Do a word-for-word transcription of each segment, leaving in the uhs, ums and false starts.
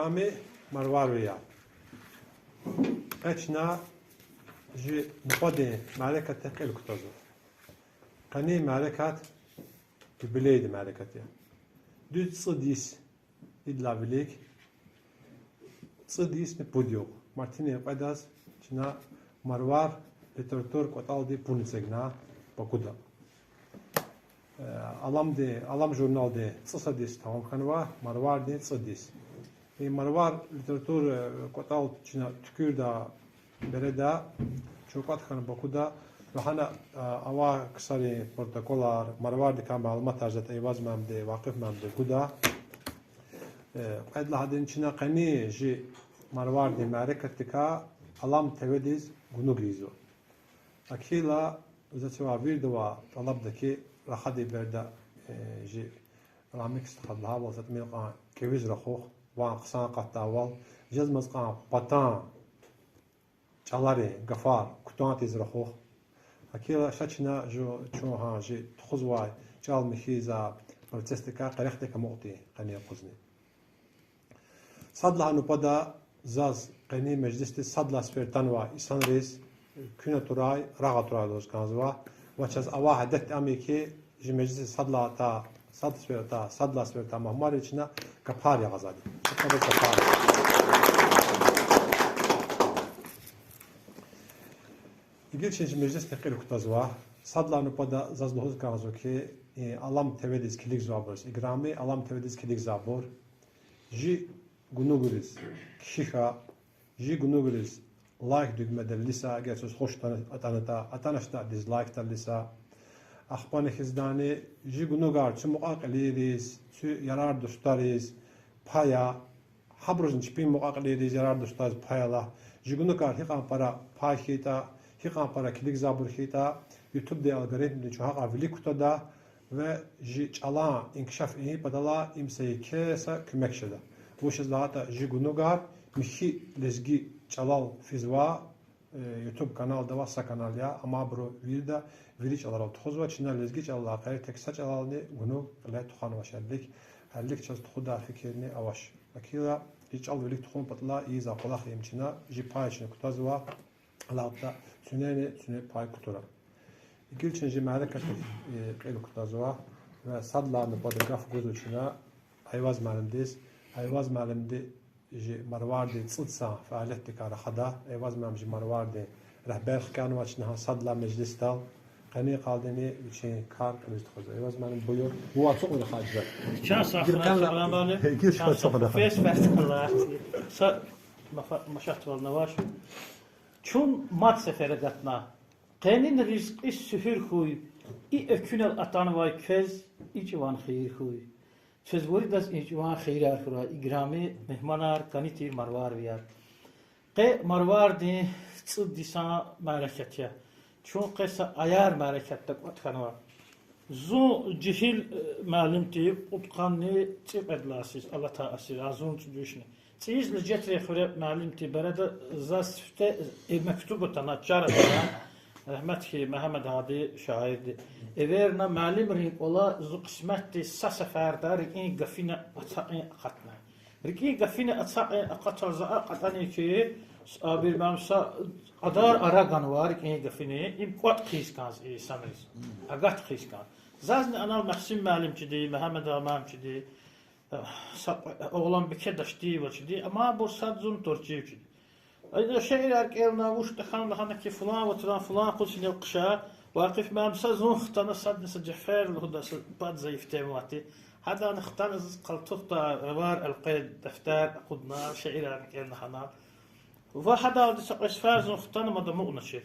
Ами, Марварвияр. Къе чна жи нубатдин мярекатдихъ кьил кутазва. Къенин мярекат юбилейдин мярекат я. Дуьз цӀуд йис идалай вилик, цӀуд йисни пуд югъ, мартдин кьведаз чна Марвар литература кӀватӀалдин пуд йис эцигна Бакуда. Э, Аламди, Алам журналди цӀусад йис тамам хьанва, Марвардин цӀуд йис. И Марвар литература кӀватӀал чна туькӀуьрдай береда, чун кӀватӀ хьана Бакуда, лагьана, а, авай ксарин протоколар, Марвардикай малуматар затӀ Эйваз муаллимди, Вакъиф муаллимди гуда. Э, кьвед лагьайди, чна къенин жи Марвардин мярекатдикай Алам ТВ-диз гунуг ийизва. Акила, за чавай виридавай тӀалабда хьи, рахадай береда, э, жи Рамик стхаз лагьайвал, са тӀимил кьван кӀевиз рахух, ван хъсан акъатдайвал, жезмаз кьван патан чӀаларин гафар кутан тийиз рахух. Акила ша чна жу-, чун гьа жи тухузвай чӀал михьиз процессдикай къерехдик амукьди къенин юкъузни. Сад лагьай нубатда заз къенин межлисдиз сад лагьай сефер атанвай инсанриз куьн атурай, рагъ атурай лугьуз кӀанзава. Ва чаз авай адет ам я хьи, жи межлисдиз сад лагьай ата-, сад сефер ата-, сад лагьай сефер атанвай мугьманриз чна гапар ягъазвайди. Гапар. Игил чна жи межлисдихъ кьил кутазва. Сад лагьай нубатда заз лугьуз кӀанзава хьи, и Алам ТВ-диз килигзавайбуруз, играми Алам ТВ-диз килигзавайбур, жи гунугриз кхьихь, жи гунугриз лайк дуьгмедал илиса, эгер квез хуш атӀана-, атӀанатӀа, атӀаначтӀа дизлайкдал илиса. Ахпани хьиздани жи гунугар куь мукьва-кьилийриз, куь ярар-дустариз пая, гьабурузни чпин мукьва-кьилийриз, ярар-дустариз пая лагь. Жи гунугар гьикьван пара пай хьайитӀа, гьикьван пара килигзавайбур хьайитӀа, ютубдин алгоритмди чун гьакьван вилик кутада, ва жи чӀалан инкишаф ийин патал им са еке са куьмек жеда. Вучиз лагьайтӀа жи гунугар михьи лезги чӀалал физвай, э, ютуб каналда ва са канал я, амайбуру вирида вири чӀаларал тухузва, чна лезги чӀалалай гъейри тек са чӀалални гунуг кьиле тухванвач гьелелиг, гьелелиг чаз тухудай фикирни авач. Акила и чӀал вилик тухун патал ийизвай кӀвалах им чна, жи пай чна кутазва, алатта цуьнени цуьне пай кутура. Игил чна жи мярекатдихъ, э, кьил кутазва ва сад лагьай нубатда гаф гузва чна Айваз муаллимдиз. Айваз муаллимди жи Марвардин цӀуд йисан фаалиятдикай рахада, Айваз муаллим жи Марвардин регьбер хкянавай чна гьа сад лагьай межлисдал, къенин къалдини вичин кар кьилиз тухузва. Айваз муаллим, буюр. Вун ацукьна рахаз жа. Чан сагъ хьурай, Салам алейкум. Чан сагъ хьурай. Фес фердалай. Са мафа-, машатвал авач. Чун мад сефер агатна. Къенин ризкьи суьгьуьр хьуй, и экуьнал атанвай квез и чӀаван хийир хьуй. Квез виридаз и чӀаван хийирар хьурай, играми мугьманар, кӀани тир марварвияр. Къе Марвардин цӀуд йисан мярекат я. Чун къе са аяр мярекатда кӀватӀ хьанва. Зун жегьил, э, муаллим тир, кьудкъанни цӀикьвед лагьай йисуз, алатай асир, а зун цӀуд вишни. ЦӀийиз лагьай четрин хуьре муаллим тир береда заз сифте, э, мектуб атана, чар атана, рагьмет хьуй Мегьамед Гьади шаирди. Эверна, муаллимрин кӀвале зун къисметдиз са сеферда рикӀин гафуна ацукьун акъатна. РикӀин гафуна ацукьун акъатайла за акьван кьатӀани хьи, Сабир муаллим, са кьадар ара ганва рикӀин гафуна, им кӀватӀ хъийиз кӀанзава инсанриз. Агат хъийиз кӀанзава. Зазни анал Мегьсин муаллимчиди, Мегьамед муаллимчиди, са Огъулан Беке Дашдиевачиди, амайбур сад зун Турчивчиди. Ада шиирар кӀелна, вуч тахьана лагьана хьи, флан вацран флан къуз гьинал хъша, Вакъиф муаллим, са зун хтана, садни са Жафер лугьудай са бадзайиф тема авайди. Гьадани хтана заз къалтухда авар элкъвей дафтар акъудна, шиирарни кӀелна гьана. Ва гьадалди са кьве сефер зун хтана, мад амукьначир.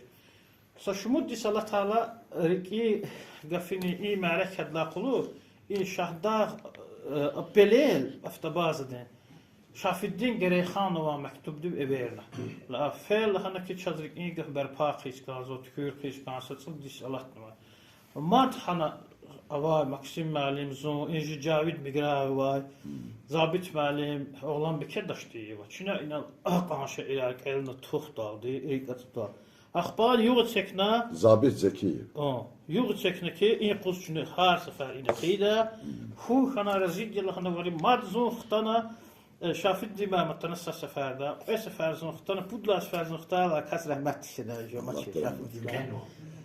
Са шумуд йис алатайла рикӀин гафуна и мярекатдилай кьулухъ, и Шагьдагъ, э, Пелел автобазадин Шафиддин Герейханован мектубдив эверна. Лагьана, фел лагьана хьи, чаз рикӀин гаф берпа хъийиз кӀанзава, туькӀуьр хъийиз кӀанзава, цӀуд йис алатнава. Мад гьана авай Максим муаллим, зун, и жи Жавид Миграев авай, Забит муаллим, Огъулан Беке Дашдиева. Чна инал акьван шиирар кӀелна тухдалди, рикӀ ацӀудалди. Ахпа югъ эцигна. Забит Зекиев. О, югъ эцигна хьи, и къуз чуьне гьар сефер ина хъийида. Хьун хьана, рази я лагьана вари, мад зун хтана, Э, Шафиддин мама атана са сеферда, кьве сефер зун хтана, пуд лагьай сефер зун хтайла, кас рагьметдиз фидай жемач Шафиддин мама.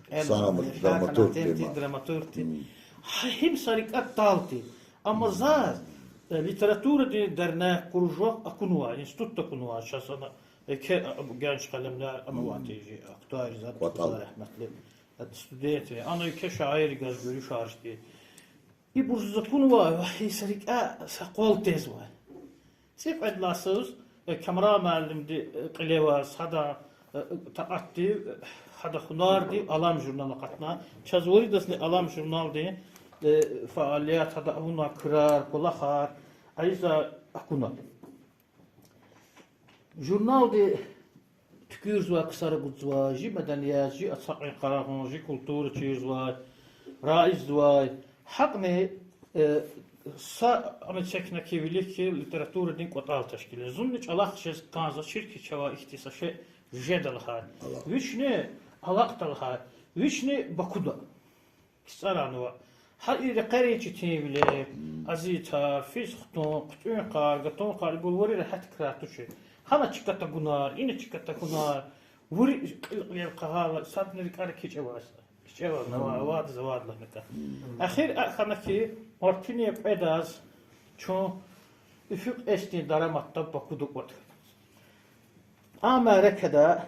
Кьена, драматург тир, драматург тир. Гьа, гьим са рикӀе тӀал тир. Амма заз, э, литературадин дернек, кружок акунвай, институт акунвай, чаз ана, э, ке-, а, генж къелемлер ана авай тир жи, Актуай Риза, кӀватӀал, Риза рагьметлу, э, студентри, ана еке шаирри газ гуьруьшарзди. Ибур заз акунвай, вагьи са рикӀе са къвал тезвай. ЦӀикьвед лагьай йисуз, э, Камран муаллимди, э, кьиле аваз, гьада, э, такьатдив, э, гьада гьунардив Алам журнал акъатна. Чаз виридазни Алам журналдин, э, фаалият, гьада авунвай крар, кӀвалахар, айиза акуна. Журналди туькӀуьрзавай ксар агудзавай, жи меденият, жи ацукьун-къарагъун, жи культура чирзавай, раиззавай. ГьакӀни, э, са ана чекна ки вилик хьи литературадин кӀватӀал тешкил я. Зунни чӀалахъ жез кӀанзавачир хьи чавай ихьтин са шей жеда лагьай. Вични алакьда лагьай. Вични Бакуда. КцӀара ава. Гьа и рекьерин четинвилер, азиятар, физ хтун, хъуьтӀуьн кар, гатун кар, ибур вири регьят крар тушир. Гьана чка тагунар, ина чка тагунар, вири кьил-кьилел къагъайла, садни рикӀера кичӀеваз, кичӀеваз, ава-, авайдаз авайдалай мекьи. Эхир а хьана ки, мартунин кьведаз чун Уфук-Эсдин дараматда Бакуда кӀватӀ хьана. А мярекатда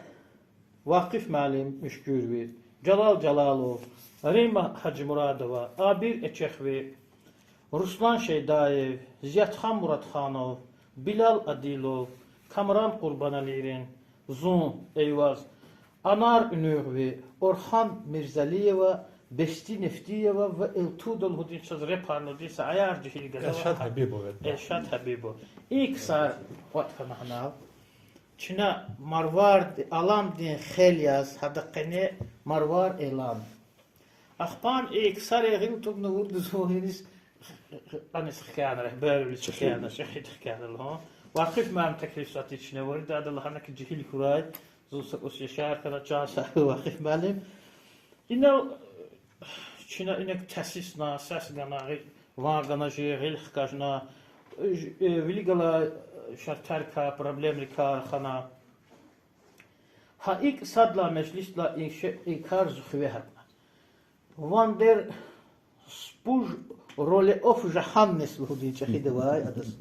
Вакъиф муаллим Муьшкуьрви, Жалал Жалалов, Римма Гьажимурадова, Абир Эчехви, Руслан Шейдаев, Зиятхан Муратханов, Билал Адилов, Камран Къурбаналирин, зун, Эйваз, Анар Уьнуьгъви, Орхан Мирзалиева, Бести Нефтиева ва Элтуда лугьудин чаз репарнудин са аяр жегьил гада ава. Элшад Гьабибов. Элшад Гьабибов. И ксар кӀватӀ хьана гьанал. Чна Марварди-, Аламдин хел яз гьада къене Марвар элан. Ахпа и ксари гъил тунна вурдуз вугьиниз, аниз хкяна, регьбервилиз хкяна, чӀехиди хкяна лугьун. Вакъиф муаллим теклифзавай чна, вирида ада лагьана ки жегьил хьурай, зун са кӀус яшар хьана, чан сагъ хьуй, Вакъиф муаллим. Инал чна инаг тесисна, сес гана, гъи-, ван гана жи, гъил хкажна, э, вилик галай шартӀарикай, проблемрикай рахана. Гьа икӀ сад лагьай межлисдилай и ше-, и кар зи хиве гьатна. Вандер спуж роле оф жаһаннес лугьудин чӀехида авай адаз.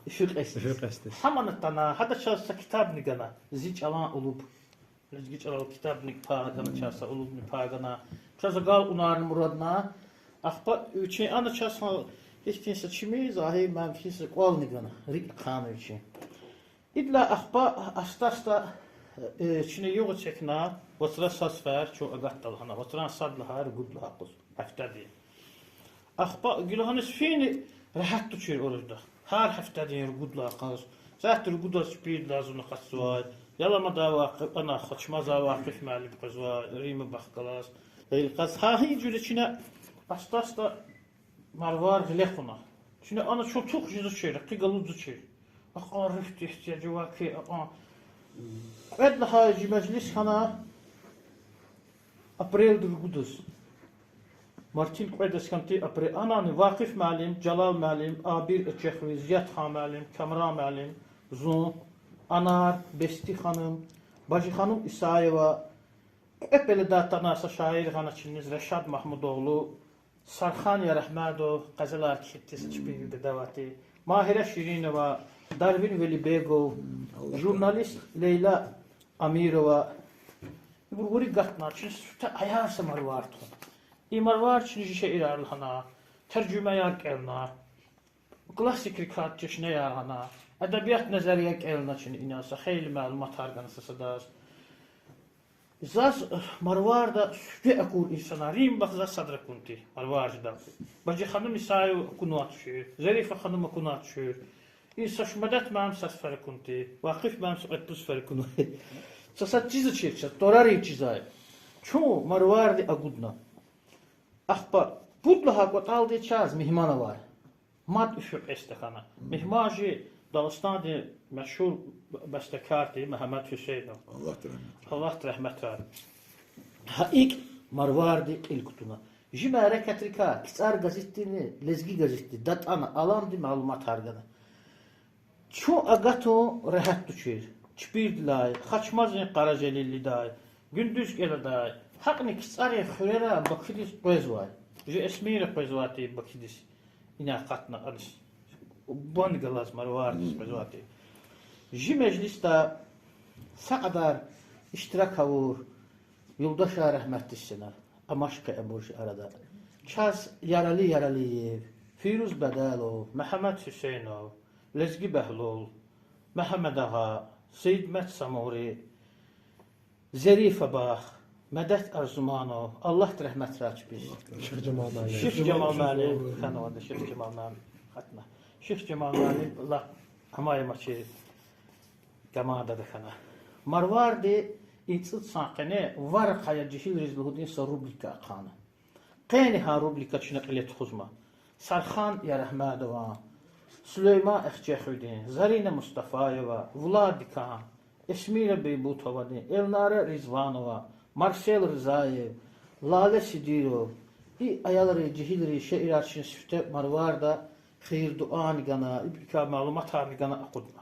Ификьес. Ификьес. Гьамана атана, гьада чаз са китабни гана, зи чӀалан улуб. Лезги чӀалал китабни пай гана чаз, са улубни пай гана. Чаз агалкьунарни мурадна. Ахпа вичин ана чаз гьа ихьтин са чими, Загьир муаллим, ихьтин са кӀвални гана, рикӀ ахъайна вичин. Идалай ахпа аста-аста, э, чна югъ эцигна, вацра сад сефер чун агатда лагьана, вацран сад лагьай ругуд лагьай юкъуз, гьафтеда. Ахпа гила гьаниз фин регьят тушир оружда. Гьар гьафтедин ругуд лагьай къаз, сят ругудаз чпирдалай зун акъатзавай, Яламадавай, ана Хачмазавай Вакъиф муаллим къвезвай, Римма бахт галаз. Гъил къаз гьа и жуьре чна аста-аста Марвар гъиле кьуна. Чна ана чун тух жезвачир, ракъи галудзавачир. Акьван руьгьдин игьтияж авай хьи, акьван. Кьвед лагьай жи межлис хьана апрелдин ругудаз. Мартунин кьведаз хьана тир апрел. Анани Вакъиф муаллим, Жалал муаллим, Абир Эчехви, Зиятхан муаллим, Камран муаллим, зун, Анар, Бести ханум, Бажиханум Исаева, кьве пеледай атанвай са шаир гъана чиниз, Решат Магьмудоглу, Сархан Ярагьмедов, къазелар кхьиз тир са чпин гада авай тир, Магьира Ширинова, Дарвин Велибегов, журналист Лейла Амирова. Ибур вири гатна, чун сифте аяр са Марвар тухун. И Марвар чна жи шиирар лагьана, таржумаяр кӀелна, классикрикай чешнеяр гъана, эдебият назария кӀелна чна, ина са хейлин малуматар гана са садаз. Заз Марварда сифте акур инсанар, Римма бахт заз садра акун тир, Марвар жеда. Бажиханум Исаева акунвай тушир, Зарифа ханум акунвай тушир. И са Шумадат муаллим са сефер акун тир, Вакъиф муаллим са кьвед-пуд сефер акунвай. Са сад чизвачир чаз, тӀварарин чизвай. Чун Марварди агудна. Ахпа пуд лагьай кӀватӀалди чаз мугьман авай. Мад Уфук-Эсда хьана. Мугьман жи Дагъустандин машгьур б-, бестекар тир Мегьамед Гьуьсейнов. Аллагьди рагьметрай. Гьа икӀ Марварди кьил кутуна. Жи мярекатрикай КцӀар газетдини Лезги газетди датӀана, Аламди малуматар гана. Чун агатун регьят тушир. Чпирдилай, Хачмазин Къаражелиллидай, Гуьндуьз кӀеладай, гьакӀни КцӀарин хуьрера Бакудиз къвезвай. Жи Эсмира къвезвай тир Бакудиз, ина акъатна аниз. Бан галаз Марвардиз къвезвай тир. Жи межлисда са кьадар иштирак авур юлдашар рагьметдиз фена. Амаш къе абур жи арада. Чаз Ярали Яралиев, Фируз Бадалов, Мегьамед Гьуьсейнов, Лезги Бегьлул, Мегьамед агъа, Саидмет Самури, Зерифа бах, Медет Арзуманов, Аллагьди рагьметрай чпиз. Шихжамал муаллим. Шихжамал муаллим хьанвайди, Шихжамал муаллим хьана. Шихжамал муаллим лап гьамай мачир командада хьана. Марварди и цӀуд сан къене Варакъа я жегьилриз лугьудин са рубрика ахъайна. Къени гьа рубрика чна кьиле тухузма. Сархан Ярагьмедован, Сулейман Эхчехуьдин, Зарина Мустафаева, Владикан, Эсмира Бейбутовадин, Эльнара Ризванова, Марсел Ризаев, Лале Сидиров, и аялри, жегьилри, шаирар чна сифте Марварда хийир-дуани гана, ибурукай малуматарни гана акъудна.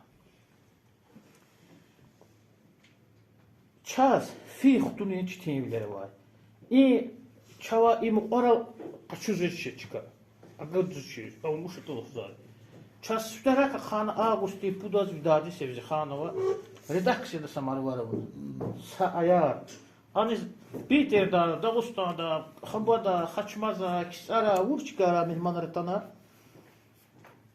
Чаз фин хтунин четинвилер авай. И чавай и мукьвара къачузвач чка. Агудзавач, амуш атӀа лугьузвай. Чаз сифте рак ахъайна августдин пудаз Видади Севзиханова редакцияда са Марвар авуна. Са аяр. Аниз Питерда, Дагъустанда, Хабада, Хачмаза, КцӀара, вур чкайрай мегьманар атана.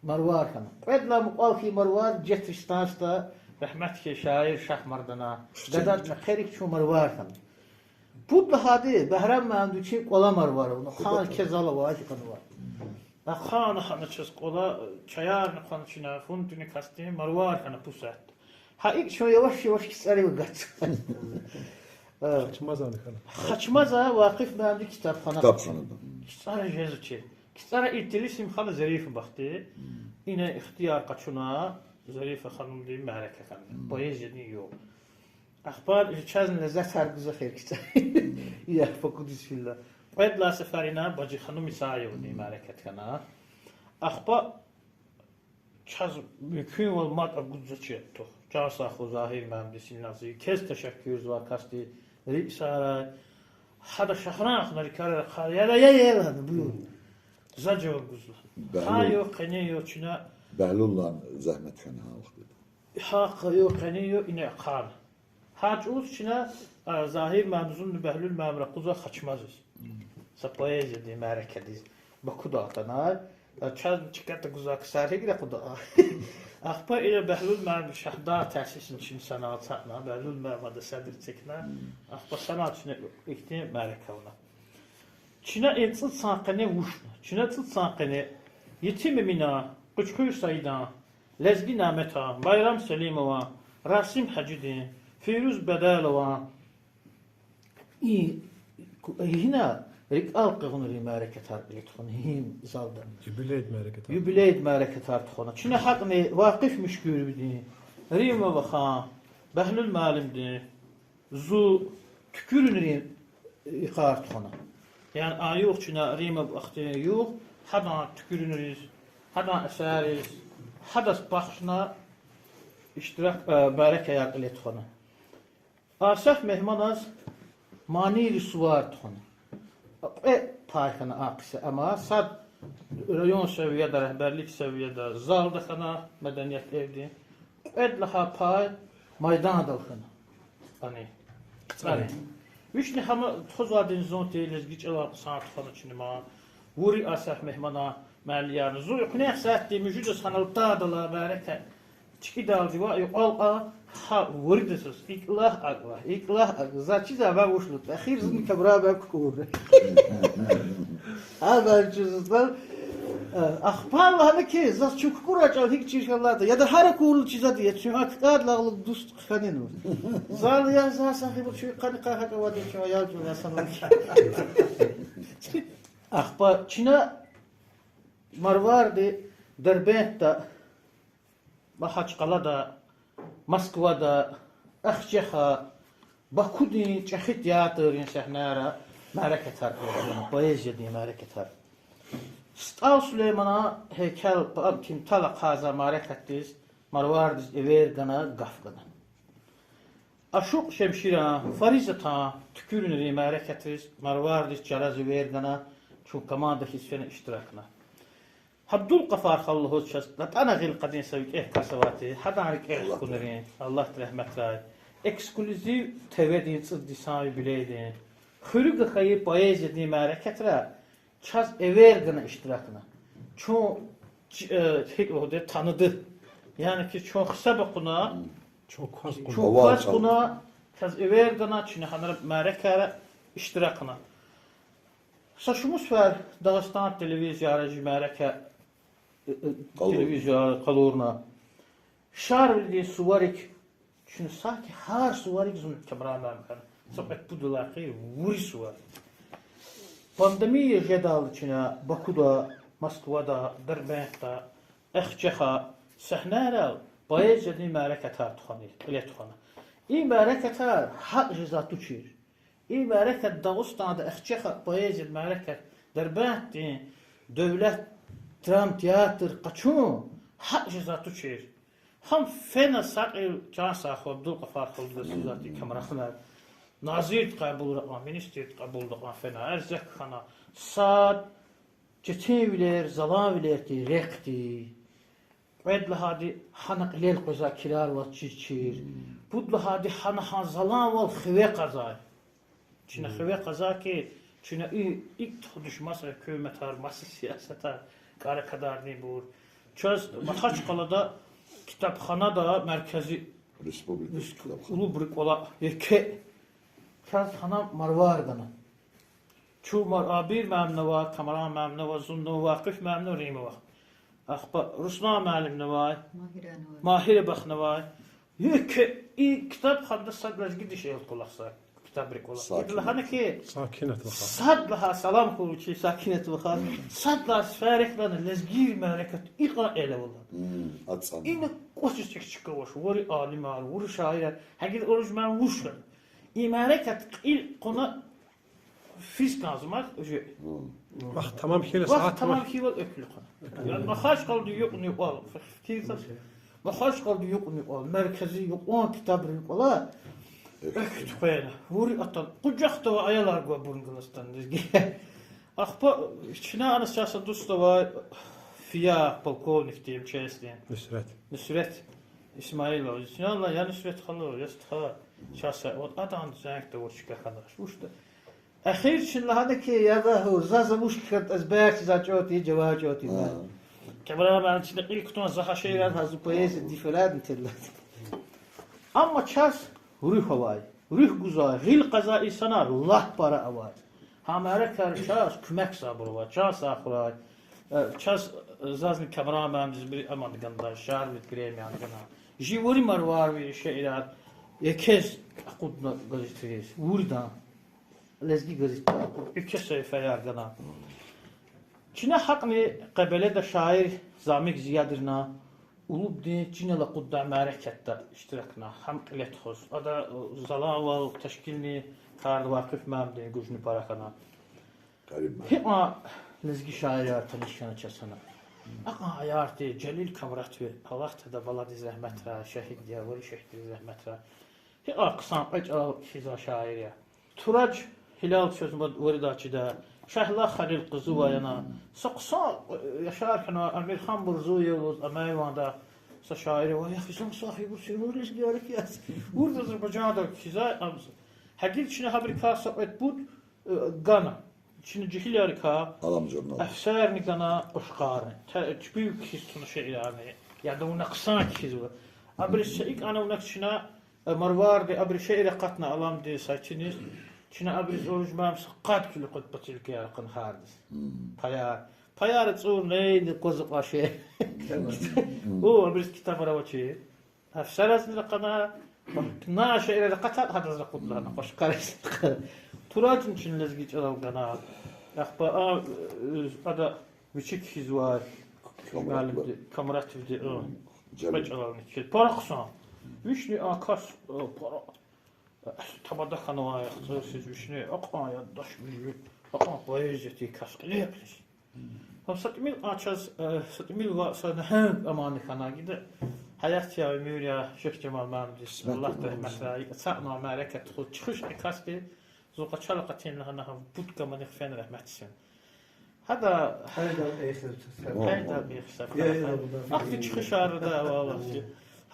Марвар хьана. Кьвед лагьай мукьвал хьайи Марвар Четристанда рагьметлу шаир Шагьмардана гададин мехъерик чун Марвар хьана. Пуд лагьайди Багьрам муаллимди вичин кӀвале Марвар авуна, хъана квез зал авай хьанва. Ахъайна гьана чаз кӀвале, чаярни хъвана чна, фундуни касдин Марвар хьана пусатда. Гьа икӀ чун яваш-яваш КцӀарив агатзава. Хачмаза Вакъиф муаллимдин ктабхана. Ктабханада. КцӀара жезвачир. КцӀара и тилисим хьана Зарифа бахтуни. Ина ихтияр къачуна Зарифа ханумдин мярекат хьана. Поэзиядин югъ. Ахпа чазни лезетар гуз эхир КцӀара. И ахпа кудиз фила. Кьвед лагьай сеферда Бажиханум Исаевадин мярекат хьана. Ахпа чаз мумкинвал мад агудзавач тух. Чан сагъ хьуй Загьир муаллимдиз, инал зи квез тешеккур ийизвай касдиз, рикӀ сагърай. Гьада Шагьран хьана рикӀера хъвай, яда, я, я, лагьана, буюр. За жаваб гуз лагьана. Гьа югъ къенин югъ чна Бягьлулан зегьмет хьана гьа вахтунда. Гьахъ югъ къенин югъ ина ахъайна. Гьа чӀавуз чна, а, Загьир муаллим, зунни Бягьлул муаллим ракъузва Хачмазаз. Са поэзиядин мярекатдиз Бакуда атанай. А, чаз чкада гузвай ксар гьикӀ ракъуда? Ахпа ина Бягьлул муаллим Шагьдагъ тесисни чна санал ацукьна, Бягьлул муаллим ада седр эцигна. Ахпа санал чна ихьтин мярекат авуна. Чна и цӀуд сан къене вуч я? Чна цӀуд сан къене Етим Эминан, Къучхуьр Саидан, Лезги Няметан, Байрам Селимован, Расим Гьажидин, Фируз Бадалован, и ку-, гьина рикӀел къигъунрин мярекатар кьиле тухвана, гьи залда. Юбилейдин мярекатар. Юбилейдин мярекатар тухвана. Чна гьакӀни Вакъиф Муьшкуьровадин, Римма вахан, Бягьлул муаллимдин, зун туькӀуьрунрин йикъар тухвана. Яни а югъ чна Римма вахтунин югъ, гьадан туькӀуьрунриз, гьадан эсерриз, гьадаз бахшна иштирак, э, мярекатар кьиле тухвана. Асеф Мегьманаз манийрин сувар тухвана. Кьве пай хьана а кьиса, амма сад район севияда, регьберлик севияда, залда хьана, меденият эвдин. Кьвед лагьай пай майдандал хьана. Ани. Ани. Вични гьам тухузвайди зун тир, лезги чӀалал хъсан тухвана чна ман. Вири Асеф Мегьманан мялиярни. Зун экуьнахъ сятди муьжуьдаз гьанал тадалай мярекат чкӀидалди ва юкьвал кьван гьа виридаз икӀ лагь, акӀ лагь, икӀ лагь, акӀ лагь. За чизвай вуч лугьуда, эхир зун кабра бяк кукӀур. Гьадан чизвай, э, ахпа лагьана хьи, заз чун кукӀурай чӀал гьикӀ чир хьанатӀа. Яда гьар акурла чизвайди я, чун гьа ккадлагъла дуст хьанин. Зал я, за сагъ хьуй, чун къанни къай гьакӀ авайди, чун аял чӀал я санал. Ахпа чна Марварди, Дербентда, Махачкъалада, Москвада, Ахцегьа, Бакудин чӀехи театррин сегьнейра мярекатар кьиле тухвана, поэзиядин мярекатар. СтӀал Сулейманан гьейкел, памятник, тӀал ахъайзавай мярекатдиз Марвардиз эвер гана, гаф гана. Ашукь Шемширан, Фаризатан туькӀуьрунрин мярекатриз Марвардиз чараз эвер гана, чун команда хьиз фена иштиракна. Абдулгъафар халу лугьуз чаз датӀана гъил кьадин са викӀегь кас авай тир, гьадан рикӀел хкунрин, Аллагьди регьметрай, эксклюзив ТВ-дин цӀуд йисан юбилейдин, хуьруьгахьайи поэзиядин мярекатра чаз эвер гана иштиракна. Чун, э, гьикӀ лугьуди, таныды. Яни хьи чун хсаба кьуна, чун кваз кьуна, чаз эвер гана, чна гьанра мярекатра иштиракна. Са шумуд сефер Дагъустан телевизияра жи мярекат, э, э, телевизияра къалурна. Шарвилидин суварик, чна саки гьар суварик зун камерамен хьана. Са кьвед-пуд йисалай хьи, вири сувар. Пандемия жедалди чна Бакуда, Москвада, Дербентда, Эхчеха сегьнейрал поэзиядин мярекатар тухвана, кьиле тухвана. И мярекатар гьакӀ жезвай тушир. И мярекат Дагъустанда, Эхчеха поэзиядин мярекат, Дербентдин девлет драмтеатр къачун гьакӀ жезвай тушир. Гьам фена са кьил чан сагъ хьуй, Абдулгъафар халудаз физвайди камера хьана. Назирди кьабулда кьван, министрди кьабулда кьван фена, эрзек хьана. Сад четинвилер, заланвилер тир рехъди. Кьвед лагьайди гьана кьилел къвезвай кирар ваз чиз чир. Пуд лагьайди гьана гьа заланвал хиве кьазвай. Чна хиве кьазвай хьи, чна и, икӀ тухудуш маса гьукуматар, маса сиясатар, кӀара кадардинбур. Чаз Махачкъалада ктабханада, меркези, улубрин кӀвале еке чаз гьана Марвар гана. Чун, Абир муаллимни авай, Камран муаллимни авай, зунни, Вакъиф муаллимни, Римова. Ахпа Руслан муаллимни авай, Магьира бахни авай. Еке и ктабханада сад лезги дишегьли кӀвалахзавай ктабрин кӀвале. Ида лагьана хьи, сад лагьай салам хьуй чи Сакинат вахаз, сад лагьай сеферда лагьана лезгийрин мярекат икьван эл ава лагьана. Ина кӀвачиз экв чка авач, вири алимар, вири шаирар, гьа гила Оруж муаллим вуч хьана. И мярекат кьил кьуна физ кӀанзамаз уже. Вахт тамам хьайила, вахт тамам хьайила экв хьана. Махачкъалада юкьни юкьвал, фикирза, Махачкъалада юкьни юкьвал, меркези юкьван ктабрин кӀвале экв тухвена. Вири атана, къужахда авай аялар гва абурун галаз атана лезги. Ахпа чна ана чаз са дуст авай, фия, полковникди, МЧС-дин. Нусрет. Нусрет Исмаилова. Чна лагьана: я Нусрет халу, я стха, чаз са, вот адан зенг тавур чка хьанач. Вучда? Эхир чна лагьана хьи, я за гьу, за, за вуч кхьенватӀа, эзберчизвай чӀав тир, жаваб чӀав тир. Камран муаллим, чна кьил кутун, за гьа шиирар, гьа зун поэзиядин феладни тирла. Амма чаз руьгь авай, руьгь гузвай, гъил кьазвай инсанар лап пара авай. Гьа мярекатра чаз куьмекзавайбур авай, чан сагъ хьурай. Э, чаз, зазни Камран муаллимдиз вири амад гана, Шарвилидиз премия гана. Жи вири марварви шиирар екез акъудна газетриз, виридан. Лезги газетда еке сефияр гана. Чна гьакӀни Къебеледа шаир Замик Зиядирна Улубдин чинал акъуддай мярекатда иштиракна, гьам кьиле тухуз. Ада, э, заланвал тешкилни карда Вакъиф муаллимдин гужни пара хьана. Гьикьван лезги шаирар таниш хьана чаз гьана. Акьван аярди Жалил Камратви, Аллагьди адан баладиз регьметрай, шегьид я, вири шегьидриз регьметрай. Гьикьван хъсан кьве чӀалал кхьизвай шаир я. Тураж Гьилал чаз мад вирида чида, Шагьла Халил Къузувай ана. Са хъсан, э, яшар хьанвай Амирхан Бурзуев лугьуз Амаливанда са шаир ава, я хизан сагъ, ибур сервер лезгияр я. Вирд Азербайжанда кхьизвай ам. Гьа гила чна гьабурукай са кьвед-пуд, э, гана. Чна жегьилрикай Афсарни гана, Къушкъарни. Чпив кхьиз туна шиирарни. Яда вуна хъсан кхьизва. Абуруз са икӀ ана вуна чна, э, Марварди абуру шиир акъатна Аламдин сайтиниз. Чна абуруз Оруж муаллим са къад кило къуд патилкаяр акъудна гьардаз. Паяр. Паяр цӀурни, ни къваз акьван шей. О, абуруз китабар авачир. Афсаразни ракъана, на шиирар акъатна, гьадаз ракъудна, Къушкъараз ракъана. Туражни чна лезги чӀалал гана. Ахпа а, э, ада вичи кхьизвай, Камратовди, Камратовди, э, кьве чӀалални кхьиз. Пара хъсан. Вишни а кас, э, пара, э, тамада хьанвай, яхцӀурсиз вишни, акьван яддаш, акьван поэзия тир кас кьиле кьиз. Ам са тӀимил а чаз, э, са тӀимил ва са амани хьана гьада. Гьаят я, уьмуьр я Шихжамал муаллимдиз, Аллагьди рагьметрай, ацукьна мярекат тухуз, чи хуш касди, зун къачуз акъатна гьана, гьа пуд камани хъфена, рагьметдиз фена. Гьада, гьайда, эхир, гьайда, эхир. Ахьтин чи хуш арада, валлагь.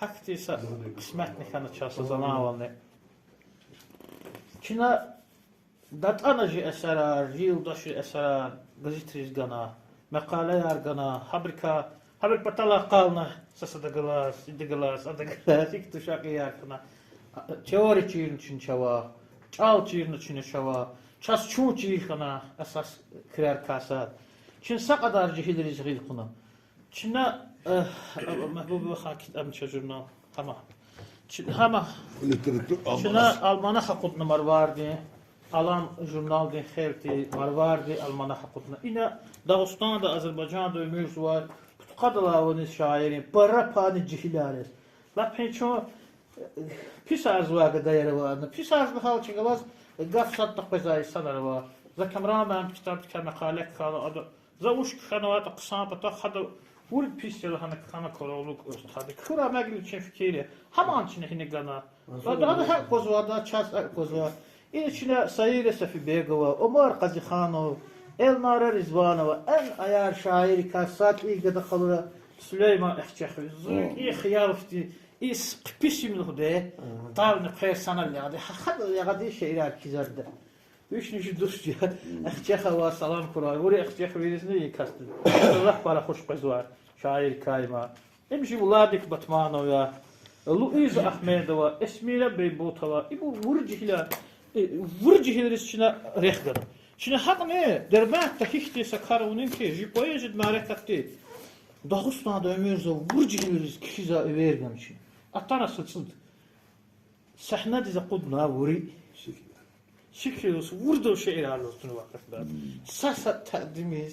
Гьахьтин са къисметни хьана чаз, са заманвални. Чна датӀана чи эсерар, чи юлдашрин эсерар газетриз гана, макъалаяр гана, гьабурукай, гьабурун паталай къална са-садахъ галаз, идахъ галаз, адахъ галаз, гьихьтин шакьияр хьана. Теория чирна чна чавай, чӀал чирна чна чавай, чаз чун чир хьана, эсас крар касар. Чна са кьадар жегьилриз гъил кьуна. Чна, э, Мегьбуба хакит ам чаз журнал. Гьама. Чи-, гьама. Литература чна альманах. Альманах акъудна Марвардин, Алам журналдин хел тир, Марвардин альманах акъудна. Ина Дагъустанда, Азербайжанда уьмуьрзавай пудкъадалай авуниз шаиррин, пара пани жегьилар яз. Лап гьин чун, э, писарзавай гадаяр авайна. Писарзавай гьал чи галаз гаф сад къвезвай инсанар ава. За Камран муаллимдин китабдикай макъала кхьена, ада За вуч кхьенватӀа хъсан патахъ гьада, вури пис я лагьана кхьена, куьрелук устхади. Куьра мегли вичин фикир я. Гьаман чна гьина гана. Ада, ада гьакӀ аквазва, ада чаз аквазва. Ина чна Саира Сафибегова, Умар Къазиханов, Эльнара Ризванова, эн аяр шаиррикай са кӀи гада къалура Сулейман Эхчехви. Зун и хиял хьтин, и с-, хъипи сим лугьуди. Тавни хъвер санал ягъади, гьа хадал ягъади шиирар кхьизарда. Вишни жи дуст я. Эхчеха ваз салам хьурай. Вири Эхчехвийризни и касдиз. Аллагь пара хуш къвезвай шаиррикай я. Им жи Владик Батманов я, Луиза Агьмедова, Эсмира Бейбутова. Ибур вири жегьилар, э, вири жегьилриз чна рехъ гана. Чна гьакӀни Дербентда гьихьтин са кар авунин хьи, жи поэзиядин мярекатди Дагъустанда уьмуьрзавай вири жегьилриз кхьизвай эвер гана чна. Атана са цӀуд. Сегьнедиз акъудна вири. Шикилиз, виридал шиирар лугьуз тунва къекъведа. Са-са тадимиз,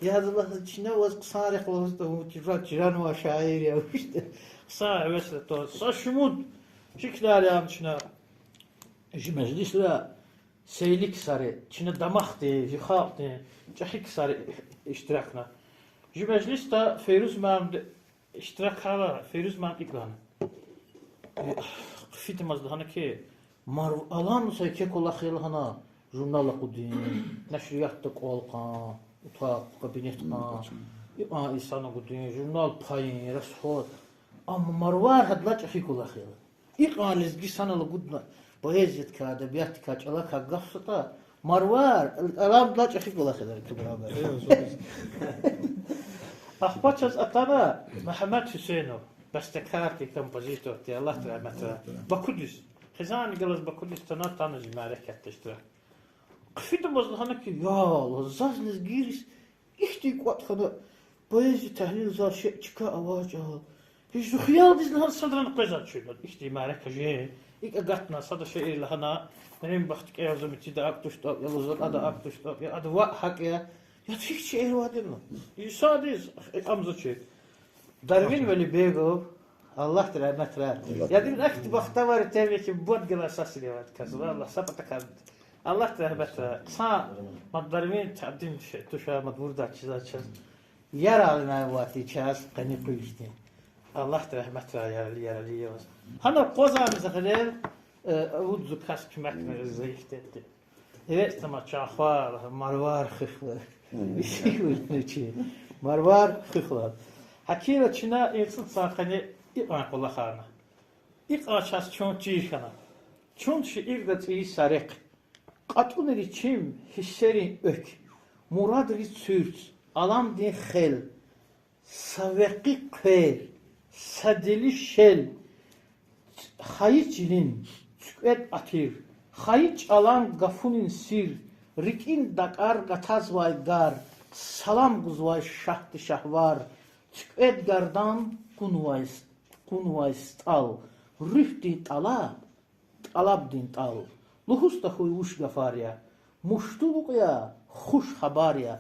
яз лагьана чна ваз хъсан рехъ лугьуз тавун, чира-, чиранвай шаир я вучда. Хъсан гьевесда тун, са шумуд шикилар яна чна. Жи межлисра сейли ксари, чна дамахдин, жи халкьдин чӀехи ксари иштиракна. Жи межлисда Фейруз муаллимди иштиракна, Фейруз муаллим икӀ лагьана. Хъфидамаз лагьана хьи, Марв-, Алам са еке кӀвалах я лагьана журнал акъудун, нашриятда кӀвал кьун, утахъ, кабинет кьун, икьван инсан акъудун, журнал пайин, расход. Амма Марвар гьадалай чӀехи кӀвалах я лагьана. Икьван лезги санал акъудна поэзиядикай, адабиятдикай, чӀалакай гаф сатӀа, Марвар Аламдилай чӀехи кӀвалах я лагьана, Камран муаллим. Ахпа чаз атана Мегьамед Гьуьсейнов, бестекар тир, композитор тир, Аллагьди рагьметрай, Бакудиз. Хизанни галаз Бакудиз атана, атана жи мярекатда иштирак. Хъфидамаз лагьана хьи, я Аллагь, заз, лезгийриз, ихьтин кӀватӀ хьана, поэзия тагьлилзавай шей чка авач, а. Гьич зи хиялдиз лагьана садрани къвезвач чуьна. Ихьтин мярекат жен. ИкӀ агатна, сада шиир лагьана, Рим бахт кӀелзава, мичида акӀ туштӀа, я лугьузва, ада акӀ туштӀа, я ада ваъ, гьакӀ я. Я гьич шиир вадинна. Инсандиз амзачир. Дарвин Велибегов, Аллагьди рагьметрай. Яни ахьтин бахтавар тир хьи, бад галай са синеват кас, валлагь, са патахъай. Аллагьди рагьметрай. Са мад Дарвин тадим туша, мад вурида чизвай чаз. Яралинай вати чаз къени къуьжди. Аллагьди рагьметрай Ярали, Яралиеваз. Гьана къвазамиз гъилер, э, авудзу кас куьмекна зайиф тирди. Эвеста ма чахвар, Марвар хихла. Марвар хихла. Гьакира чна и цӀуд сан къене икьван кӀвалахарна. Икьван чаз чун чир хьана. Чун шиирда цӀийи са рехъ. КьатӀунри чим гьиссерин экв. Мурадри цуьрц, Аламдин хел. Са векъи хъвер, са дили шел, хайи чилин цуьквед атир, хайи чӀалан гафунин сир, рикӀин дакӀар гатазвай гар, салам гузвай Шагьдин шагьвар, цуьквед гардан кьунвай с-, кьунвай стӀал, руьгьдин тӀала, тӀалабдин тӀал. Лугьуз тахьуй вуч гафар я, муштулух я, хуш хабар я,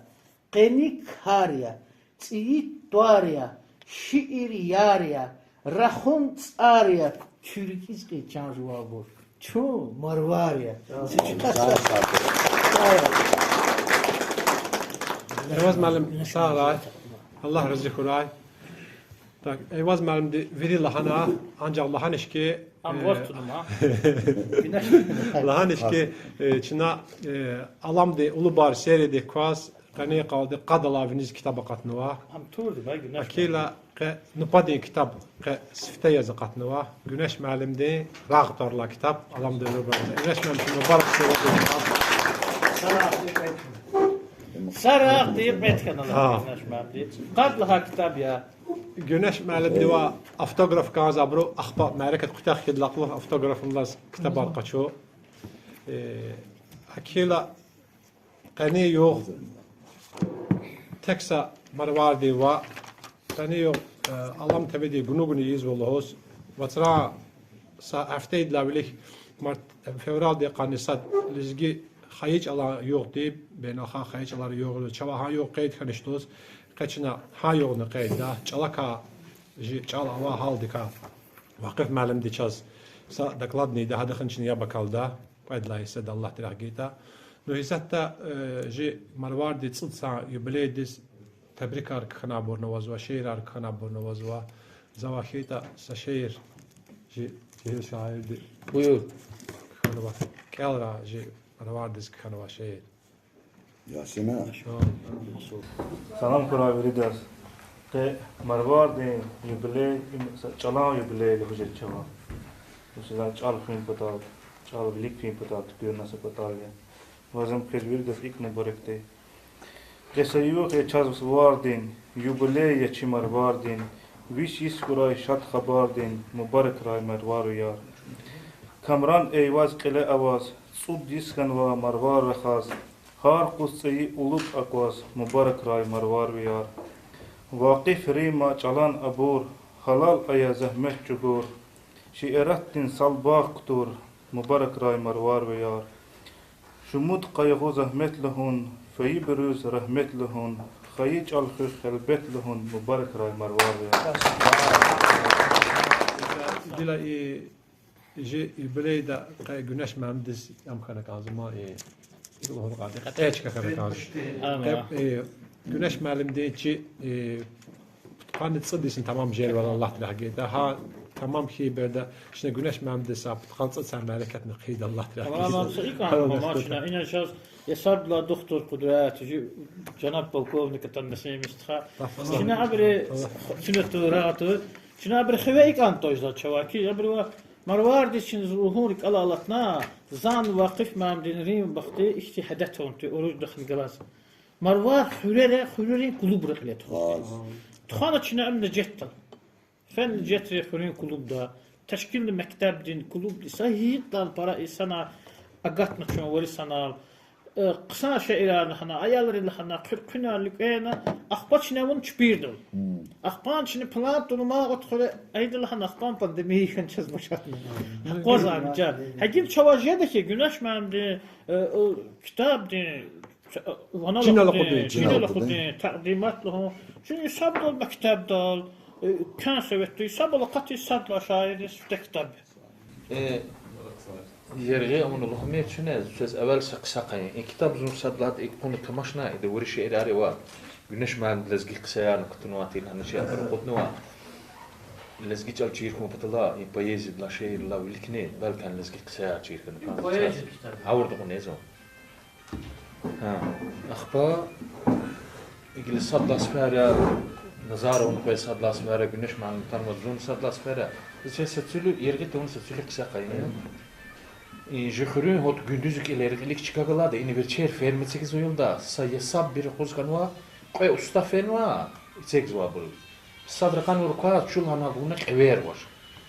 къени кар я, цӀийи тӀвар я, шиир яр я, рахун цӀар я, куь рикӀиз кьий, чан жуванбур, чун Марвар я. Эйваз муаллим, сагърай. Аллагь рази хьурай. Так, Эйваз муаллимди вири лагьана, анжах лагьаниз хьи, Ам э, ваз тунума. Лагьаниз хьи, э, чна, э, Аламдин Улубар сериядик кваз, къенин къалди Къад алай виниз китаб акъатнава. Ам турди, бай, Гуьнеш муаллим. Акила къе нубатдин китаб къе сифте яз акъатнава. Гуьнеш муаллимдин Рагъ тӀвар алай китаб Аламдин Улубар. Гуьнеш муаллим, чун мубарак сериядик китаб. Са рагъ тир кьвед хьана лагьана Гуьнеш муаллимди. Къад лагьай китаб я. Гуьнеш муаллимдивай автограф кӀанзавайбуру ахпа мярекат куьтягь хьайидалай кьулухъ автограф алаз китабар къачу. Э, акила къенин югъ тек са Марвардин ваъ, къенин югъ, э, Алам ТВ-ди гунугни ийизва лугьуз, вацра са гьафте идалай вилик март, февралдин къанни сад лезги хайи чӀалан югъ тир, бейналхалкь хайи чӀалан югъ я, чавай гьа югъ къейд хьанач лугьуз, къе чна гьа югъни къейдда, чӀалакай, жи чӀал авай гьалдикай Вакъиф муаллимди чаз са докладни ийида, гьадахъни чна яб акалда, кьвед лагьай гьиссада Аллагьди рехъ гайитӀа. Ну, гьисятда, э, жи Марвардин цӀуд сан юбилейдиз тебрикар кхьенвайбурни авазва, шиирар кхьенвайбурни авазва. Завай хьайитӀа са шиир жи жегьил шаирди Буюр. Кхьенва, кӀелрай жи Марвардиз кхьенвай шиир. Ясина. Салам хьурай виридаз. Къе Марвардин юбилей, им са чӀалан юбилей лугьуз жеда чавай. Мисал, чӀал хуьн патал, чӀал вилик фин патал туькӀуьрна са патал я. Ваз ам квез виридаз икӀ мубаракди. Къе са югъ я чаз вардин, юбилей я чи Марвардин, вич йис хьурай шад хабардин, мубаракрай, Марвар уяр. Камран Эйваз кьиле аваз, цӀуд йис хьанва Марвар рахаз, гьар къуз цӀийи улуб акваз, мубаракрай, Марвар уяр. Вакъиф рима чӀалан абур, гьалал ая зегьмет чӀугур, шииратдин сал багъ кутур, мубаракрай, Марвар уяр. Шумуд къайгъу-зегьмет лугьун, фейибуруз рагьмет лугьун, хайи чӀал хуьх гьелбет лугьун, мубаракрай, Марвар уяр. Гила и жи юбилейда къе Гуьнеш муаллимдиз ам хьана кӀанзава, и, и лугьун кӀанзава, кьетӀен чка хьана кӀанзава. Къе, и, Гуьнеш муаллимдин чи, и, пудкъанни цӀуд йисни тамам жезвайвал Аллагьди рехъ гайитӀа. Гьа тамам хьайи береда чна Гуьнеш муаллимдиз са пудкъанни цӀуд сан мярекатни хъийида Аллагьди рехъ гайитӀа. Тамам, са икӀ ам, мама, чна ина чаз я садла духтур Къудрат, жи жанаб полковник атана Насим стха. Чна абуру, чна тура ату, чна абуру хиве икӀ ан тӀвайзава чавай хьи, абуру ва Марвардиз чна лугьун рикӀелай алатна, зун Вакъиф муаллимдин рим вахтунда ихьтин гьадет авун тир, уруждахъни галаз. Марвар хуьрера, хуьруьрин клубра кьиле тухуз. Тухвана чна ам Нежетда. Фена Нежетри хуьруьн клубда, тешкилна мектебдин, клубдин, са гьикьван пара инсанар агатна чун вири санал, э, хъсан шиирар лагьана, аялри лагьана, хъуьр-хъуьнар луькӀвена, ахпа чна авуна чпирдал. Ахпани чна план тунва, отхуьре айда лагьана, ахпани пандемия хьана чаз башатна. Акъвазармир чаз. Гьакӏни чавай жеда хьи, Гуьнеш муаллимдин, э, китабдин, ванал акъудин, чинал акъудин такьдимат лугьун. Чун исабдал мектебдал, э, квен советда, исабал акъатиз сад лагьай шаирдин сифте китаб. Э, яргъи авуна лугьумир чуьне, чвез эвел са кьиса хъийин. И китаб зун сад лагьайди икӏ кьуна тамашна, ида вири шиирар ава. Гуьнеш муаллимди лезги кьисаяр кутунвай тир, гьана шиир кьуднава. Лезги чӏал чир хьун патал, и поэзиядилай, шиирдилай виликни, белки лезги кьисаяр чир хьана. Гъавурда кьуна зун. Ахпа гила сад лагьай сефер я, Назарован къвез сад лагьай сефер я, Гуьнеш муаллимди атанваз зун сад лагьай сефер я. Зун са цуьлуь, яргъи тавуна са цуьлуь кьиса хъийин. И жи хуьруьн гьат гуьндуьз кьилер кьилик чка галайди, ина верчер ферма эцигзавайди я, са ясаб бир юкъуз хьанва, кьве уста фенва эцигзавайбуруз. Садра кьанва рукваз, чул гьана гуна кьевер вач.